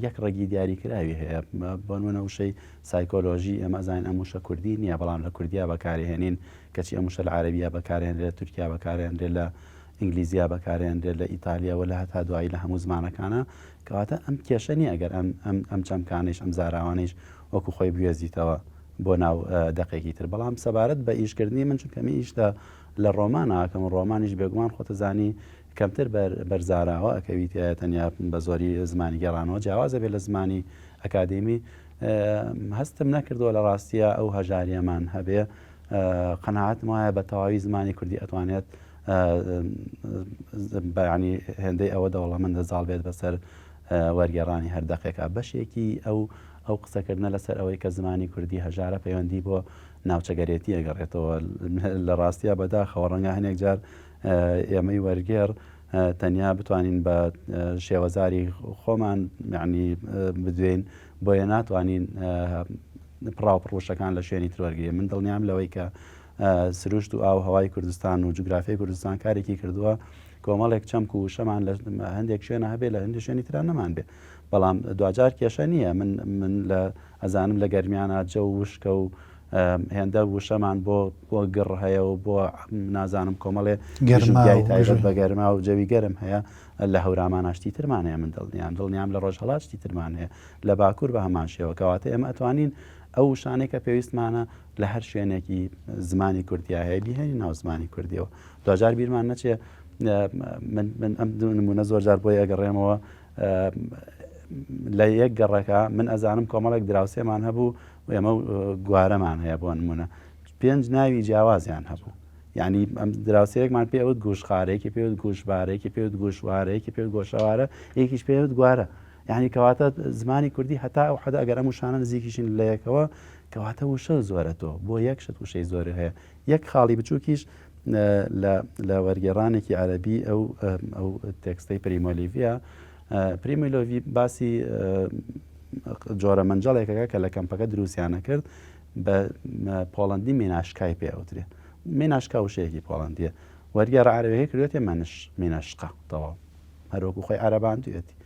یەک ڕەگی دیاریکراوی هەیە بۆ نمونە وشەی سایکۆلۆژی ئێمە ئەزانین ئەم وشە کوردی نییە بەڵام لە کوردیا بەکارهێنین کەچی ئەم وشە لە عەرەبیا بەکارهێنرێت لە تورکیا بەکارهێنرێت لە ئینگلیزیا بەکارهێنرێت لە ئیتالیا و لە هەتا دوایی لە هەموو زمانەکانە کەواتە ئەم کێشە نییە ئەگەر ئەم ئەم ئەم چەمکانەیش ئەم زاراوانەیش وەکو خۆی بگوێزیتەوە بۆ ناو دەقێکی تر بەڵام سەبارەت بە ئیشکردنی من چونکە من ئیش لە لە ڕۆمان ئاکەم و ڕۆمانیش بێگومان خۆتەزانی کەمتر بەر بەر زاراوە ئەکەوی تیایە تەنیا بە زۆری زمانی گێڕانەوە جیاوازە بێ لە زمانی ئەکادێمی هەستم نەکردووە لە ڕاستیە ئەو هەژاریەمان هەبێ قەناعەتم وایە بە تەواوی زمانی کوردی ئەتوانێت بەیانی هێندەی ئەوە دەوڵەمەندە زاڵ بێت بەسەر وەرگێڕانی هەر دەقێکا بەشێکی ئەو ئەو قسەکردنە لەسەر ئەوەی کە زمانی کوردی هەژارە پەیوەندی بۆ ناوچەگەرێتی ئەگەڕێتەوە لە ڕاستیا بەداخەوە ڕەنگە هەنێک جار ئێمەی وەرگێڕ تەنیا بتوانین بە شێوەزاری خۆمان یعنی بدوێین بۆیە ناتوانین پڕاو پڕوشەکان لە شوێنی تر وەرگین من دڵنیام لەوەی کە سروشت و ئاو هەوای کوردستان و جوگرافیای کوردستان کارێکی کردووە کۆمەڵێک چەمک و وشەمان لە هەندێک شوێنە هەبێ لە هەندێک شوێنی ترا نەمان بێ بەڵام دواجار کێشە نییە من من لە ئەزانم لە گەرمیانە جەو وشکە و هێندە وشەمان بۆ بۆ گڕ هەیە و بۆ نازانم کۆمەڵێ گەرمای تایبەت بە گەرما و جەوی گەرم هەیە لە هەورامانە شتی ترمان هەیە من دڵنیام دڵنیام لە ڕۆژهەڵات شتی ترمان هەیە لە باکوور بە هەمان شێوە کەواتە ئێمە ئەتوانین ئەو وشانەی کە پێویستمانە لە هەر شوێنێکی زمانی کوردیا هەیە بیهێنین ناو زمانی کوردیەوە دواجار بیرمان نەچێ من من ئەم نمونە زۆر جار بۆی ئەگەڕێمەوە لە یەک گەڕەکە من ئەزانم کۆمەڵێک دراوسێمان هەبوو و ئێمە گوارەمان هەیە بۆ نمونە پێنج ناوی جیاوازیان هەبوو یعنی ئەم دراوسەیەکمان پێوت گوشخارێکی پێوت گوشبارێکی پێوت گوشوارێکی پێوت گۆشەوارە یەکیش پێوت گوارە یعنی کەواتە زمانی کوردی هەتا ئەو حەدا ئەگەر ئەم وشانە نزیکیشن لە یەکەوە کەواتە وشە زۆرە تۆ بۆ یەک شت وشەی زۆری هەیە یەک خاڵی بچووکیش لە وەرگێڕانێکی عەرەبی ئەو ئەو تێکستەی پریمۆلیڤە پریمۆلۆڤی باسی جۆرە مەنجەڵێکەکە کە لە کەمپەکە دروستیانە کرد بە پۆڵەندی میناشکای پێ ئەوترێ میناشکا وشەیەکی پۆڵەندیە وەرگێڕ عەرەبیەکەی کردوێتێ مەنش مینەشقە تەواو هەروەکو خۆی عەرەباندوێتی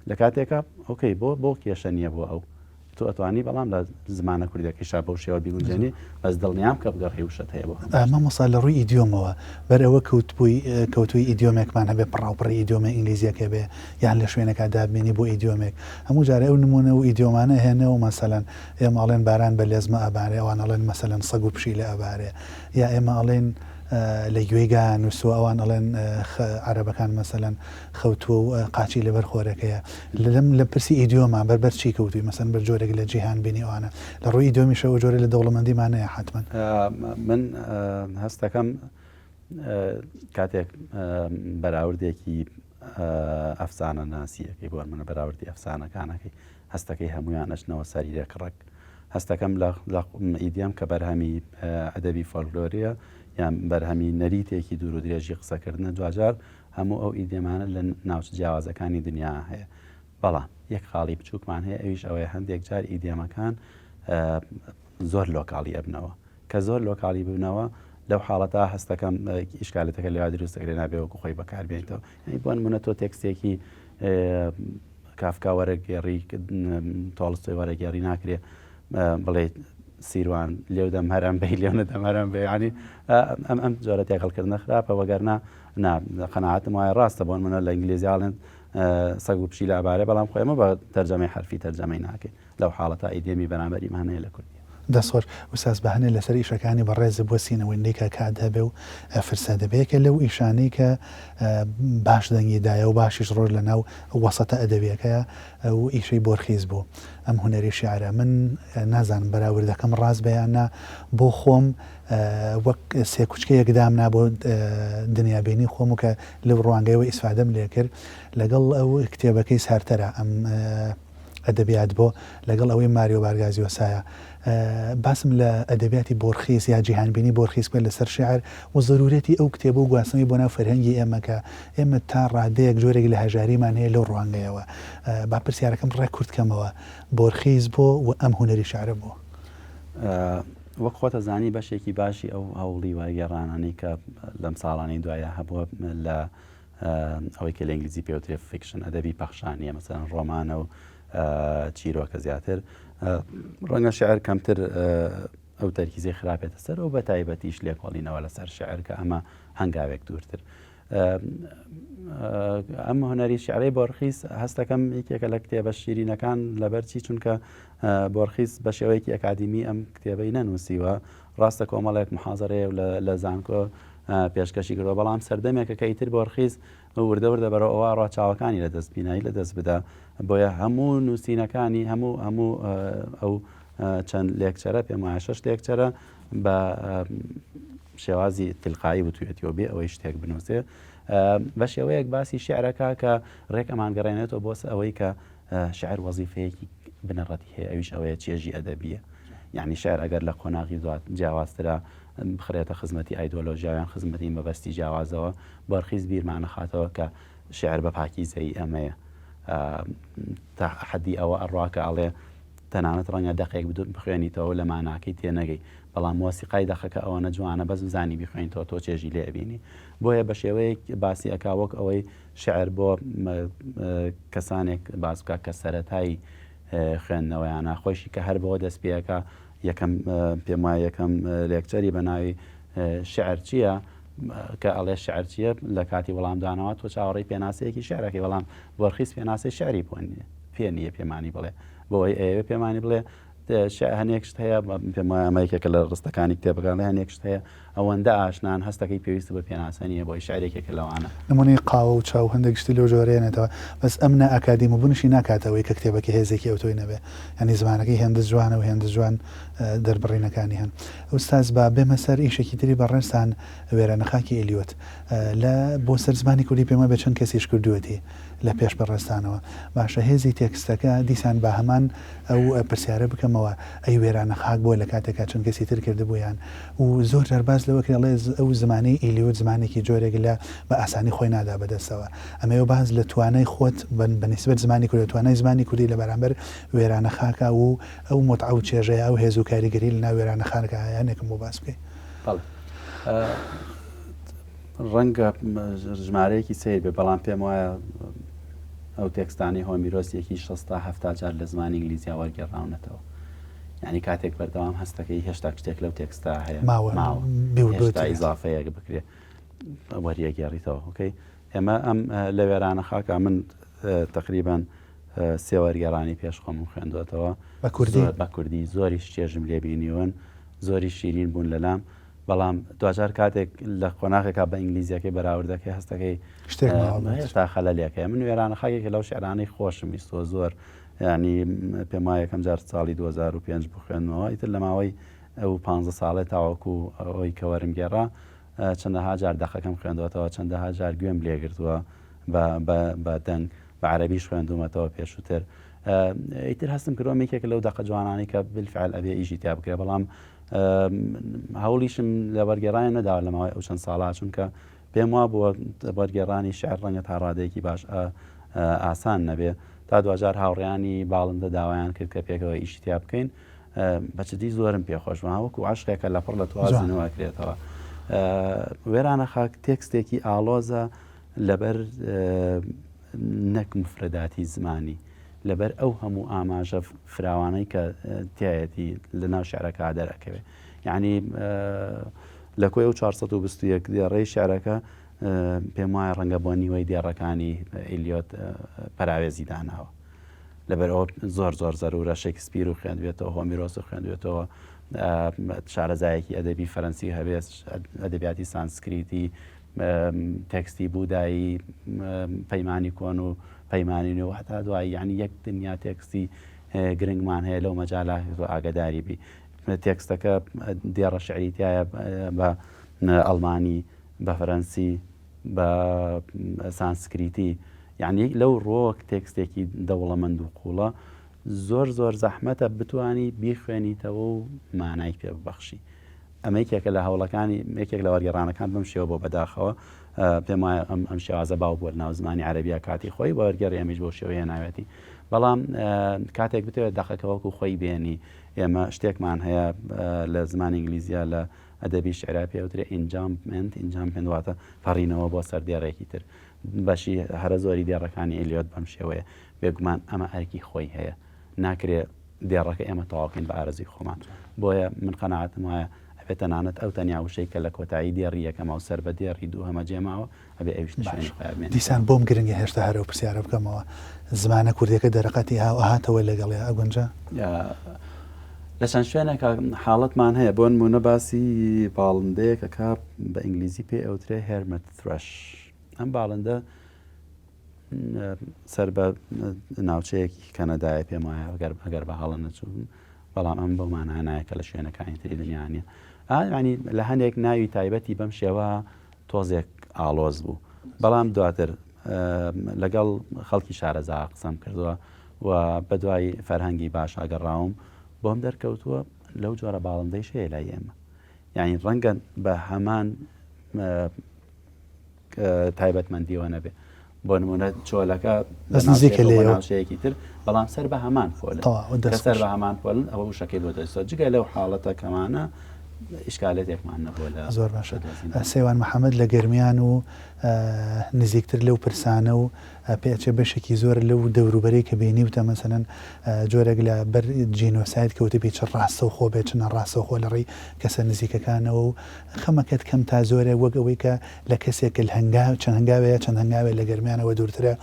لە کاتێکا ئۆکەی بۆ بۆ کێشە نییە بۆ ئەو. تۆ ئەتوانی بەڵام لە زمانە کوردیەکەیشا بەو شێوە بیگونجێنی بەس دڵنیام کە بگەڕێی وشەت هەیە بۆ هەموو شتێک. مامۆستا لە ڕووی ئیدیۆمەوە بەر ئەوە کەوتبووی کەوتووی ئیدیۆمێکمان هەبێ پڕاوپڕی ئیدیۆمە ئینگلیزیەکە بێ یان لە شوێنێکا دابمێنی بۆ ئیدیۆمێک هەموو جارێ ئەو نموونە و ئیدیۆمانە ئەهێنەوە مەسەلەن ئێمە ئەڵێن باران بە لێزمە ئەبارێ ئەوان ئەڵێن مەسەلەن سەگ و پشیلە ئەبارێ یا ئێمە ئەڵێین لە گوێی گا نووستووە ئەوان ئەڵێن عەرەبەکان مەسەلەن خەوتووە و قاچی لەبەر خۆرەکەیە. لەم لە پرسی ئیدیۆما بەر بەر چی کەوتووی؟ مەسەلەن بەر جۆرێک لە جیهان بینی ئەوانە. لە ڕووی ئیدیۆمیشەوە ئەو جۆرە لە دەوڵەمەندیمان هەیە حەتمەن. من هەست دەکەم کاتێک بەراوردێکی ئەفسانەناسییەکەی بۆ نموونە بەراوردی ئەفسانەکانەکەی هەستەکەی هەموویان ئەچنەوە سەر یەک ڕەگ. هەستەکەم لە ئیدیەم کە بەرهەمی ئەدەبی فۆلکلۆریە یان بەرهەمی نەریتێکی دوور و درێژی قسەکردنە دواجار هەموو ئەو ئیدیەمانە لە ناوچە جیاوازەکانی دنیا هەیە. بەڵام یەک خاڵی بچووکمان هەیە ئەویش ئەوەیە هەندێک جار ئیدیەمەکان زۆر لۆکاڵی ئەبنەوە. کە زۆر لۆکاڵی ببنەوە لەو حاڵەتە هەستەکەم ئیشکالەتەکە لێوا دروست دەکرێت نابێ وەکو خۆی بەکاربێنیتەوە. یعنی بۆ نمونە تۆ تێکستێکی کافکا وەرەگێڕی تۆڵستۆی وەرەگێڕی ناکرێ بڵێ سیروان لێو دەم هەرم بەی لێو نەدەم هەرم بێ ینی ئەم ئەم جۆرە تێکەڵکردنە خراپە وەگەرنا نا قەناعەتم وایە ڕاستە بۆ نمونە لە ئینگلیزی ئاڵێن سەگ و پشیلە ئەبارێ بەڵام خۆ ئێمە بە تەرجەمەی حەرفی تەرجەمەی ناکەین لەو حاڵەتە ئیدیەمی بەرامبەریمان هەیە لە کوردی. دەست خۆش ئوستاز بەهەنێ لەسەر ئیشەکانی بەڕێزت بوەستینەوە نیکە کات هەبێ و فرسەت هەبێ یەکێ لەو ئیشانەی کە باش دەنگی دایە و باشیش ڕۆژ لە ناو وەسەتە ئەدەبیەکەیا ئەو ئیشەی بۆرخیس بوو ئەم هونەری شیعرە من نازانم بەراوردەکەم ڕاست بێ یان نا بۆ خۆم وەک سێکوچکەیەک دامنا بۆ دنیابینی خۆم و کە لەو ڕوانگەیەوە ئیسفادەم لێکرد لەگەڵ ئەو کتێبەکەی سارتەرە ئەم ئەدەبیات بۆ لەگەڵ ئەوەی ماریۆ بارگازیۆسایە باسم لە ئەدەبیاتی بۆرخیس یا جیهانبینی بۆرخیس بکە لەسەر شیعر و زەرورەتی ئەو کتێبە و گواستنەوەی بۆ ناو فەرهەنگی ئێمە کە ئێمە تا ڕادەیەک جۆرێک لە هەژاریمان هەیە لەو ڕوانگەیەوە با پرسیارەکەم ڕێک کورت کەمەوە بۆرخیس بۆ و ئەم هونەری شیعرە بۆ؟ وەک خۆت ئەزانی بەشێکی باشی ئەو هەوڵی وەرگێڕانانەی کە لەم ساڵانەی دوایە هەبووە لە ئەوەی کە لە ئینگلیزی پێوترێ fiction ئەدەبی پەخشانیە مەسەلەن ڕۆمانە و چیرۆکە زیاتر ڕەنگە شعر کەمتر ئەو تەرکیزی خراپێتە سەر و بە تایبەتیش لێکۆڵینەوە لەسەر شعر کە ئەمە هەنگاوێک دوورتر ئەم هونەری شعرەی بۆرخیس هەستەکەم یەکێکە لە کتێبە شیرینەکان لەبەرچی چونکە بۆرخیس بە شێوەیەکی ئەکادیمی ئەم کتێبەی نەنووسیوە ڕاستە کۆمەڵێک محازرەیە لە زانکۆ پێشکەشی کردووە بەڵام سەردەمێکە کە ئیتر بۆرخیس وردە وردە بەرەو ئەوە ڕا چاوەکانی لە دەست بینایی لە دەست بدا بۆیە هەموو نووسینەکانی هەموو هەموو ئەو چەند lecture ە پێم وایە شەش lecture ە بە شێوازی تلقایی وتوێتیەوە بێ ئەوەی شتێک بنووسێ بە شێوەیەک باسی شعرەکە کە ڕێک ئەمان گەڕێنێتەوە بۆ ئەوەی کە شعر وەزیفەیەکی بنەڕەتی هەیە ئەویش ئەوەیە چێژی ئەدەبیە یعنی شعر ئەگەر لە قۆناغی دوات جیاوازترە بخرێتە خزمەتی ئایدۆلۆژیا یان خزمەتی مەبەستی جیاوازەوە بۆرخیس بیرمانەخاتەوە کە شعر بە پاکیزەیی ئەمەیە تا حەدی ئەوە ئەڕوا کە ئەڵێ تەنانەت ڕەنگە دەقێک بخوێنیتەوە لە ماناکەی تێنەگەی بەڵام مۆسیقای دەقەکە ئەوەنە جوانە بەس بزانی بیخوێنیتەوە تۆ چێژی لێ ئەبینی بۆیە بە شێوەیەک باسی ئەکا وەک ئەوەی شعر بۆ کەسانێک باس بکە کە سەرەتای خوێندنەوەیانە خۆشی کە هەر بەوە دەست پێەکە یەکەم پێم وایە یەکەم lecture ی بە ناوی شعر چییە کە ئەڵێ شعر چییە لە کاتی وەڵامدانەوە تۆ چاوەڕێی پێناسەیەکی شعرەکەی بەڵام بۆرخیس پێناسەی شعری بۆ نییە پێ نییە پێمانی بڵێ بۆی ئەیەوێ پێمانی بڵێ هەنێک شت هەیە پێم وایە ئەمە یەکێکە لە ڕستەکانی کتێبەکان هەنێک شت هەیە ئەوەندە ئاشنان هەستەکەی پێویست بە پێناسە نییە بۆی شعر یەکێکە لەوانە. نمونەی قاوە و چا و هەندێک شتی لەو جۆرە یەنێتەوە بەس ئەم نا ئەکادیمی بونیشی ناکاتە ئەوەی کە کتێبەکە هێزێکی ئەوتۆی نەبێ یانی زمانەکەی هێندە جوانە و هێندە جوان دەربڕینەکانی هەن ئوستاز با بێمە سەر ئیشێکی تری بەڕێزتان وێرانە خاکی ئیلیۆت لە بۆ سەر زمانی کوردی پێم وابێ چەند کەسیش کردووەتی لە پێش بەڕێزتانەوە باشە هێزی تێکستەکە دیسان با هەمان ئەو پرسیارە بکەمەوە ئەی وێرانە خاک بۆ لە کاتێکا چەند کەسی تر کردبوویان و زۆر جار باس لەوە کرێ ئەڵێ ئەو زمانەی ئیلیۆت زمانێکی جۆرێک لە بە ئاسانی خۆی نادا بە دەستەوە ئەمەوێ باس لە توانای خۆت بە نیسبەت زمانی کوردی توانای زمانی کوردی لە بەرامبەر وێرانە خاکا و ئەو موتعە و چێژەیە ئەو هێز و کاریگەری لە ناو وێرانە خاکا هەیە هەنێکم بۆ باس بکەی. بەڵێ ڕەنگە ژمارەیەکی سەیر بێ بەڵام پێم وایە. ئەو تێکستانەی هۆمیرۆس یەکی 60 تا 70 جار لە زمانی ئینگلیزیا وەرگێڕاونەتەوە. یعنی کاتێک بەردەوام هەستەکەی هێشتا شتێک لەو تێکستا هەیە ماوە هێشتا ئیزافەیەک بکرێ وەریەگێڕیتەوە okay ئێمە ئەم لە وێرانە خاکە من تقریبان سێ وەرگێڕانی پێش خۆمم خوێندوەتەوە بە کوردی بە کوردی زۆریش چێژم لێبینیون زۆری شیرین بوون لەلام بەڵام دواجار کاتێک لە قۆناغێکا بە ئینگلیزیەکەی بەراوردەکەی هەستەکەی شتێک هێشتا خەلەلێکەیە من وێرانە خاکێکە لەو شعرانەی خۆشم ویستوە زۆر ینی پێم وایە یەکەم جار ساڵی 2005 بخوێنمەوە ئیتر لە ماوەی ئەو پ ساڵێ تاوەکو ئەوەی کە وەرم گێڕا چەندەها جار دەقەکەم خوێندوەتەوە چەندەها جار گوێم لێگرتووە بە دەنگ بە عەربیش خوێندومەتەوە پێشووتر ئیتر هەستم کردووە یەکێک لەو دەقە جوانانەی کە بالفعل ئەبێ ئیشی تیا بکرێ بەڵام هەوڵیشم لە وەرگێڕان نەداوە لە ماوەی ئەو چەند ساڵا چونکە پێم وا بووە وەرگێڕانی شعر ڕەنگە تا ڕادەیەکی باش ئاسان نەبێ تا دواجار هاوڕیانی باڵندە داوایان کرد کە پێکەوە ئیشی تیا بکەین بەچدی زۆرم پێخۆش بوو وەکو عشقێکە لە پڕ لە توازنەوە ئەکرێتەوە وێرانە خاک تێکستێکی ئاڵۆزە لەبەر نەک مفرەداتی زمانی لەبەر ئەو هەموو ئاماژە فراوانەی کە تایەتی لە ناو شعرەکە دەرەکەوێ یعنی لە کۆی ئەو 421 دێڕەی شعرەکە پێم وایە ڕەنگە بۆ نیوەی دێڕەکانی ئیلیۆت پەراوێزی داناوە لەبەر ئەوە زۆر زۆر زەرورە شەکسپیر و خوێندبێتەوە هۆمیرۆس و خوێندبێتەوە شارەزایەکی ئەدەبی فەرەنسی هەبێت ئەدەبیاتی سانسکریتی تێکستی بودایی پەیمانی کۆن و پەیمانی نوێ و هەتا دوایی یعنی یەک دنیا تێکستی گرنگمان هەیە لەو مەجالە تۆ ئاگداری بی تێکستەکە دێڕە شعری تایە بە ئەڵمانی بە فەرەنسی بە سانسکریتی یعنی لەو ڕۆک تێکستێکی دەوڵەمەند و قوڵە زۆر زۆر زەحمەتە بتانی بیخوێنیتەوە و مانای پێ ببەخشی ئەمە یەکێکە لە هەوڵەکانی یەکێک لە وەرگێڕانەکان بەم شێوە بۆ بەداخەوە پێم وایە ئەم ئەم شێوازە باو بووە ناو زمانی عەرەبیە کاتی خۆی وەرگێڕی ئەمیش بۆ شێوەیە ناوێتی بەڵام کاتێک بتەوێت دەقەکە وەکو خۆی بێنی ئێمە شتێکمان هەیە لە زمانی ئینگلیزیە لە ئەدەبی شعرا پێوترێ enjambment enjambment واتە پەڕینەوە بۆ سەر دێڕێکی تر بەشی هەرە زۆری دێڕەکانی ئیلیۆت بەم شێوەیە بێگومان ئەمە ئەرکی خۆی هەیە ناکرێ دێڕەکە ئێمە تەواوکەین بە ئارەزووی خۆمان. بۆیە من قەناعەتم وایە ئەبێ تەنانەت ئەو تەنیا وشەی کە لە کۆتایی دێڕی یەکەمە و سەر بە دێڕی دووهەمە جێ ماوە، ئەبێ ئەویش لە شوێنی خۆیا بمێنێتەوە. دیسان بۆم گرنگە هێشتا هەر ئەو پرسیارە بکەمەوە، زمانە کوردیەکە دەرەقەتی هاو ئەهاتەوە لەگەڵیا ئەگونجا؟ لە چەند شوێنێکا حاڵەتمان هەیە، بۆ نموونە باسی باڵندەیەک ئەکا بە ئینگلیزی پێی ئەوترێ hermit thrush. ئەم باڵندە سەر بە ناوچەیەکی کەنەدایە پێم وایە ئەگەر ئەگەر بە هەڵە نەچووم بەڵام ئەم بەو مانا نایە کە لە شوێنەکانی تری دنیا نییە ینی لە هەندێک ناوی تایبەتی بەم شێوە تۆزێک ئاڵۆز بوو بەڵام دواتر لەگەڵ خەڵکی شارەزا قسەم کردووە و بە دوای فەرهەنگی باش ئاگەڕاوم بۆم دەرکەوتووە لەو جۆرە باڵندەیش هەیە لای ئێمە یعنی ڕەنگە بە هەمان تایبەتمەندیەوە نەبێ بۆ نمونە چۆلەکە بەس نزیکە لێیەوە ناوچەیەکی تر بەڵام سەر بە هەمان پۆلن کە سەر بە هەمان پۆلن ئەوە وشەکەی بۆ دەستەوە جگە لەو حاڵەتە کەمانە ئیشکالێتێکمان نەبووە لە زۆر باشە سەیوان محەمەد لە گەرمیان و نزیکتر لەو پرسانە و پێئەچێ بەشێکی زۆر لەو دەوروبەرەی کە بینیوتە مەسەلەن جۆرێک لە بەر جینۆساید کەوتبی چ ڕاستەوخۆ بێت چ ناڕاستەوخۆ لە ڕێی کەسە نزیکەکانەوە و خەمەکەت کەم تا زۆرێک وەک ئەوەی کە لە کەسێک کە هەنگاو چەند هەنگاوێ یا چەند هەنگاوێ لە گەرمیانەوە دوورترە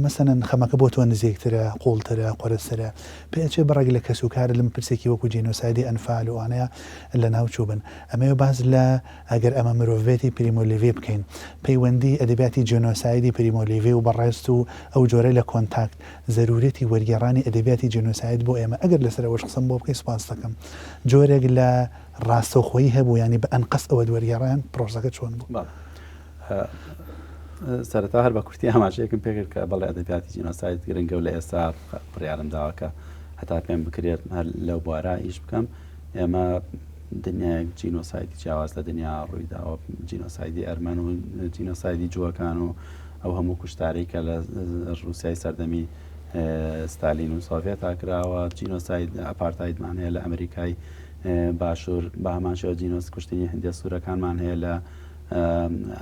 مەسەلەن خەمەکە بۆ تۆ نزیکترە قووڵترە قورسترە پێئەچێ بڕێک لە کەسوکارت لەم پرسێکی وەکو جینۆسایدی ئەنفال و ئەوانەیە لەناو چووبن ئەمەوێ باس لە ئەگەر ئەمە مرۆڤێتی پریمۆ لیڤی بکەین پەیوەندی ئەدەبیاتی جینۆسایدی پریمۆ لیڤی و بەڕێزت و ئەو جۆرە لە کۆنتاکت زەرورەتی وەرگێڕانی ئەدەبیاتی جینۆساید بۆ ئێمە ئەگەر لەسەر ئەوەش قسەم بۆ بکەی سوپاست دەکەم جۆرێک لە ڕاستەوخۆیی هەبوو یانی بە ئەنقەست ئەوەت وەرگێڕان پرۆسەکە چۆن بوو؟ بەڵێ سەرەتا هەر بە کورتی ئاماژەیەکم پێکرد کە بەڵێ ئەدەبیاتی جینۆساید گرنگە و لە ئێستا بڕیارم داوە کە هەتا پێم بکرێت هەر لەو بوارە ئیش بکەم ئێمە دنیایەک جینۆسایدی جیاواز لە دنیا ڕووی داوە جینۆسایدی ئەرمەن و جینۆسایدی جووەکان و ئەو هەموو کوشتارەی کە لە ڕووسیای سەردەمی ستالین و سۆڤێتا کراوە جینۆساید ئەپارتایدمان هەیە لە ئەمریکای باشوور بە هەمان شێوە جینۆس کوشتنی هندیە سوورەکانمان هەیە لە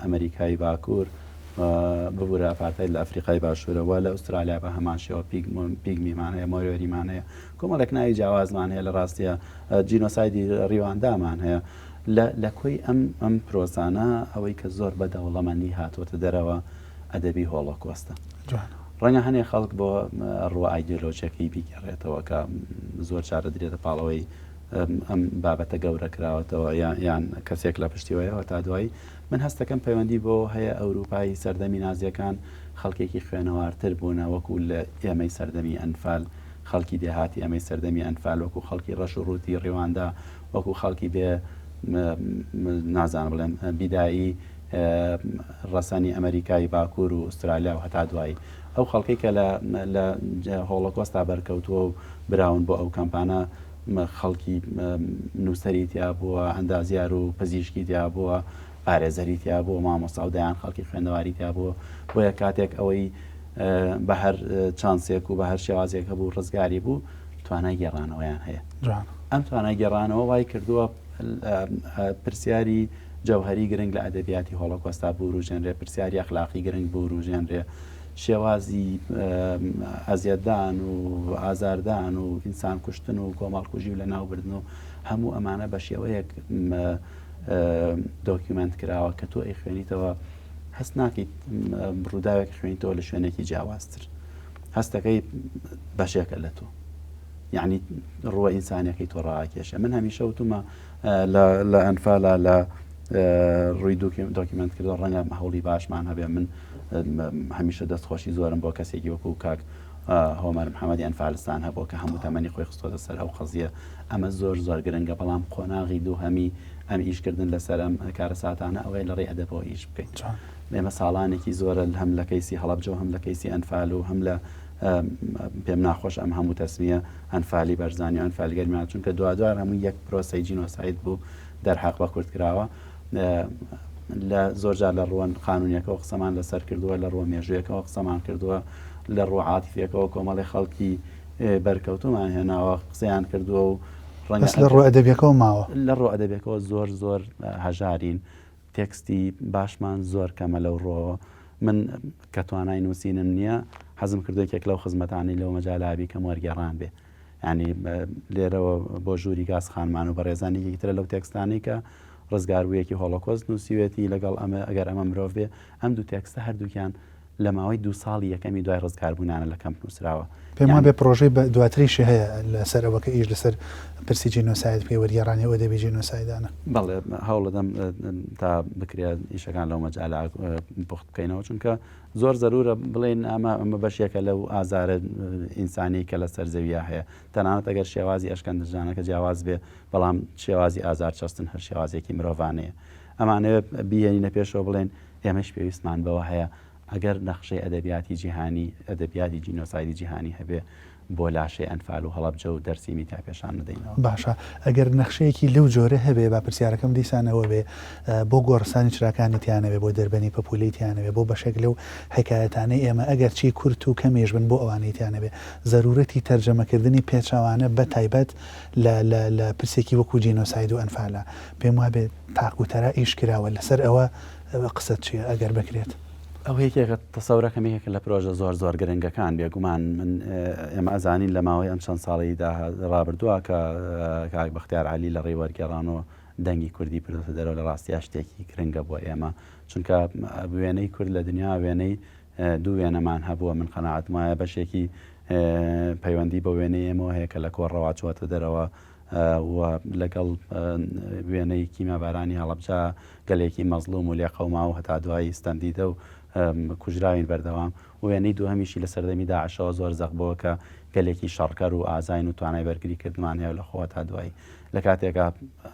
ئەمریکای باکوور. ببورە ئەپارتاید لە ئەفریقای باشوورە و لە ئوسترالیا بە هەمان شێوە پیگمیمان هەیە، مۆریۆریمان هەیە، کۆمەڵێک ناوی جیاوازمان هەیە لە ڕاستیە جینۆسایدی ڕیواندامان هەیە. لە کۆی ئەم ئەم پرۆسانە ئەوەی کە زۆر بە دەوڵەمەندی هاتووەتە دەرەوە ئەدەبی هۆڵۆکۆستە. ڕەنگە هەنێ خەڵک بۆ ڕووە ئایدیۆلۆژیەکەی بیگەڕێتەوە کە زۆر جارە درێتە پاڵەوەی ئەم بابەتە گەورە کراوەتەوە یان کەسێک لە پشتیوەیەوە تا دوایی من هەستەکەم پەیوەندی بۆ هەیە ئەوروپای سەردەمی نازیەکان خەڵکێکی خوێنەوارتر بوونە وەکو لە ئێمەی سەردەمی ئەنفال خەڵکی دێهاتی ئەمەی سەردەمی ئەنفال وەکو خەڵکی ڕەش و ڕووتی ڕیواندا وەکو خەڵکی بێ نازانم بڵێم بیدایی ڕەسەنی ئەمریکای باکوور و ئوسترالیا و هەتا دوایی ئەو خەڵکەی کە لە هۆڵۆکۆستا بەرکەوتووە و براون بۆ ئەو کەمپانە خەڵکی نووسەری تیا بووە، ئەندازیار و پزیشکی تیا بووە، پارێزەری تیا بووە، مامۆستا و دەیان خەڵکی خوێندەواری تیا بووە. بۆیە کاتێک ئەوەی بە هەر چانسێک و بە هەر شێوازێک هەبوو ڕزگاری بوو، توانای گێڕانەوەیان هەیە. ئەم توانای گێڕانەوە وای کردووە پرسیاری جەوهەری گرنگ لە ئەدەبیاتی هۆڵۆکۆستا بوروژێنرێ، پرسیاری ئەخلاقی گرنگ بوروژێنرێ، شێوازی ئەزیەتدان و ئازاردان و ئینسان کوشتن و کۆمەڵکوژی و لەناوبردن و هەموو ئەمانە بە شێوەیەک دۆکیومێنت کراوە کە تۆ ئەیخوێنیتەوە هەست ناکەیت ڕووداوێک خوێنیتەوە لە شوێنێکی جیاوازتر هەستەکەی بەشێکە لە تۆ یعنی ڕووە ئینسانەکەی تۆ ڕاکێشە من هەمیشە وتومە لە ئەنفالا لە ڕووی دۆکیمنت کردەوە ڕەنگە هەوڵی باشمان هەبێ من هەمیشە دەستخۆشی زۆرم بۆ کەسێکی وەکو کاک هۆمەر محەممەدی ئەنفالستان هەبوو کە هەموو تەمەنی خۆی خستۆتە سەر ئەو قەزیە ئەمە زۆر زۆر گرنگە بەڵام قۆناغی دووهەمی ئەم ئیشکردن لەسەر ئەم کارەساتانە ئەوەیە لە ڕێی ئەدەبەوە ئیش بکەیت ئێمە ساڵانێکی زۆرە هەم لە کەیسی هەڵەبجە و هەم لە کەیسی ئەنفال و هەم لە پێم ناخۆش ئەم هەموو تەسمیە ئەنفالی بەرزانی و ئەنفالی گەرمیان چونکە دوادوار هەموو یەک پرۆسەی جینۆساید بوو دەرحەق بە کورد کراوە لە زۆر جار لە ڕووە قانونیەکەوە قسەمان لەسەر کردووە لە ڕووە مێژوویەکەوە قسەمان کردووە لە ڕووە عاتفیەکەوە کۆمەڵی خەڵکی بەرکەوتومان هێناوە قسەیان کردووە و ڕەنگە لە ڕووە ئەدەبیەکەوە ماوە لە ڕووە ئەدەبیەکەوە زۆر زۆر هەژارین تێکستی باشمان زۆر کەمە لەو ڕووەوە. من کە توانای نووسینم نییە، حەزم کردووە یەکێک لەو خزمەتانەی لەو مەجالە بیکەم وەرگێڕان بێ. یانی لێرەوە بۆ ژووری گاز خانمان و بەڕێزان یەکێکی ترە لەو تێکستانەی کە ڕزگاربوویەکی هۆڵۆکۆست نووسیوێتی لەگەڵ ئەمە ئەگەر ئەمە مرۆڤ بێ ئەم دوو تێکستە هەردووکیان لە ماوەی دوو ساڵی یەکەمی دوای ڕزگاربوونانە لە کەمپ نووسراوە. پێم وابێ پڕۆژەی دواتریشی هەیە لەسەر ئەوە کە ئیش لەسەر پرسی جینۆساید بکەی، وەرگێڕانی ئەو ئەدەبی جینۆسایدانە. بەڵێ هەوڵەدەم تا بکرێت ئیشەکان لەو مەجالە پوخت بکەینەوە، چونکە زۆر زەرورە بڵێین ئەمە ئەمە بەشێکە لەو ئازارە ئینسانی کە لەسەر زەویا هەیە، تەنانەت ئەگەر شێوازی ئەشکەنجەدانەکە جیاواز بێ، بەڵام شێوازی ئازار چەستن هەر شێوازێکی مرۆڤانەیە. ئەمانەوێ بیهێنینە پێشەوە بڵێن ئێمەش پێویستمان بەوە هەیە ئەگەر نەخشەی ئەدەبیاتی جیهانی، ئەدەبیاتی جینۆسایدی جیهانی هەبێ بۆ لاشەی ئەنفال و هەڵەبجە و دەرسیمی تا پێشان بدەینەوە. باشە ئەگەر نەخشەیەکی لەو جۆرە هەبێ با پرسیارەکەم دیسان ئەوە بێ بۆ گۆڕستانی چراکانی تیا نەبێ بۆ دەربەنی پەپوولەی تیا نەبێ بۆ بەشێک لەو حیکایەتانەی ئێمە ئەگەر چی کورت و کەمیش بن بۆ ئەوانەی تیا نەبێ زەرورەتی تەرجەمەکردنی پێچەوانە بە تایبەت لە لە لە پرسێکی وەکوو جینۆساید و ئەنفالە پێم وابێ تاق و تەرا ئیش کراوە لەسەر ئەوە قسەت چیە ئەگەر بکرێت؟ ئەوە یەکێکە تەسەورەکەم یەکێکە لە پرۆژە زۆر زۆر گرنگەکان بێگومان من ئێمە ئەزانین لە ماوەی ئەم چەند ساڵی ڕابردووە کە کاک بەختیار عەلی لە ڕێی وەرگێڕانەوە دەنگی کوردی بردۆتە دەرەوە لە ڕاستیا شتێکی گرنگە بۆ ئێمە چونکە وێنەی کورد لە دنیا وێنەی دوو وێنەمان هەبووە من قەناعەتم وایە بەشێکی پەیوەندی بە وێنەی ئێمەوە هەیە کە لە کۆڕەوە چووەتە دەرەوە و لەگەڵ وێنەی کیمیابارانی هەڵەبجە گەلێکی مەزڵوم و لێقەوماو و هەتا دوایی ستەمدیدە و کوژراوین بەردەوام و وێنەی دووهەمیشی لە سەردەمی داعشەوە زۆر زەق بووە کە گەلێکی شەڕکەر و ئازاین و توانای بەرگری کردنمان هەیە لە خۆ هەتا دوایی لە کاتێکا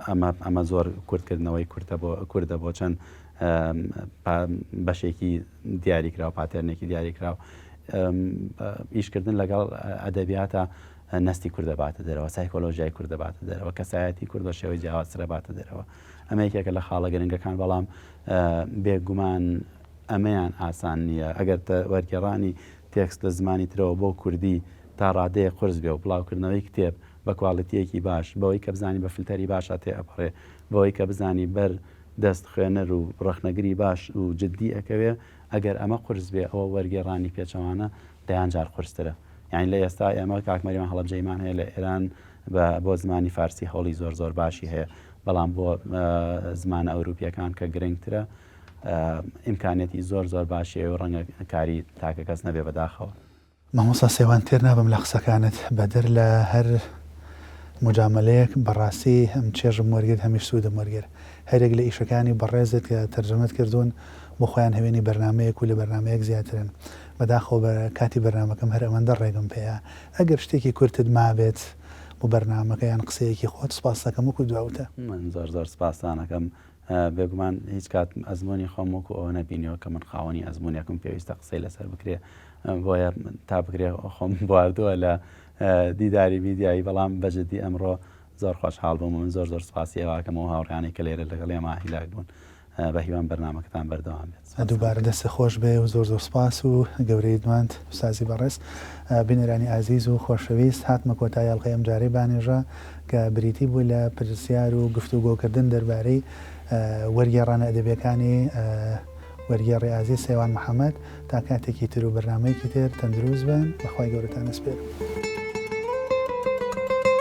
ئەمە ئەمە زۆر کورتکردنەوەی کورتە بۆ کوردە بۆ چەند بەشێکی دیاریکراو پاتێرنێکی دیاریکراو ئیشکردن لەگەڵ ئەدەبیاتە نەستی کورد دەباتە دەرەوە، سایکۆلۆژیای کورد دەباتە دەرەوە، کەسایەتی کورد بە شێوەی جیاوازتر دەباتە دەرەوە. ئەمە یەکێکە لە خاڵە گرنگەکان، بەڵام بێگومان ئەمەیان ئاسان نییە. ئەگەر وەرگێڕانی تێکست لە زمانی ترەوە بۆ کوردی تا ڕادەیەک قورس بێ و بڵاوکردنەوەی کتێب بە کواڵیتییەکی باش، بەوەی کە بزانی بە فلتەری باشا تێئەپەڕێ، بەوەی کە بزانی بەر دەست خوێنەر و ڕەخنەگری باش و جددی ئەکەوێ، ئەگەر ئەمە قورس بێ ئەوە وەرگێڕانی پێچەوانە دەیان جار قورسترە. یانی لە ئێستا ئێمە کاک مەریوان هەڵەبجەیمان هەیە لە ئێران بە بۆ زمانی فارسی هەوڵی زۆر زۆر باشی هەیە بەڵام بۆ زمانە ئەوروپیەکان کە گرنگترە ئیمکانیەتی زۆر زۆر باشی هەیە و ڕەنگە کاری تاکە کەس نەبێ بەداخەوە. مامۆستا سێوان تێر نابم لە قسەکانت بەدەر لە هەر موجامەلەیەک بەڕاستی هەم چێژم وەرگرت هەمیش سوودم وەرگر هەریەک لە ئیشەکانی بەڕێزت کە تەرجەمەت کردوون بۆ خۆیان هەوێنی بەرنامەیەک و لە بەرنامەیەک زیاترن بەداخەوە بە کاتی بەرنامەکەم هەر ئەوەندە ڕێگم پێیە ئەگەر شتێکی کورتت مابێت بۆ بەرنامەکە یان قسەیەکی خۆت سوپاست دەکەم وەکو دوا وتە. من زۆر زۆر سوپاستان ئەکەم بێگومان هیچ کات ئەزموونی خۆم وەکو ئەوە نەبینیوە کە من خاوەنی ئەزموونێکم پێویستە قسەی لەسەر بکرێ بۆیە تا بکرێ خۆم بواردووە لە دیداری میدیایی بەڵام بەجددی ئەمڕۆ زۆر خۆشحاڵ بووم من زۆر زۆر سپاسی ئێوەکەم و هاوڕیانەی کە لێرە لەگەڵ ئێمە هیلاک بوون بە هیوام بەرنامەکەتان بەردەوام بێت. دووبارە دەستت خۆش بێ و زۆر زۆر سپاس و گەورەیت ماند ئوستازی بەڕێز. بینەرانی ئازیز و خۆشەویست هاتمە کۆتایی ئەڵقەی ئەمجارەی بانێژە کە بریتی بوو لە پرسیار و گفتوگۆکردن دەربارەی وەرگێڕانە ئەدەبیەکانی وەرگێڕی ئازیز سەیوان محەمەد. تا کاتێکی تر و بەرنامەیەکی تر تەندروست بن بە خوای گەورەتان ئەسپێرم.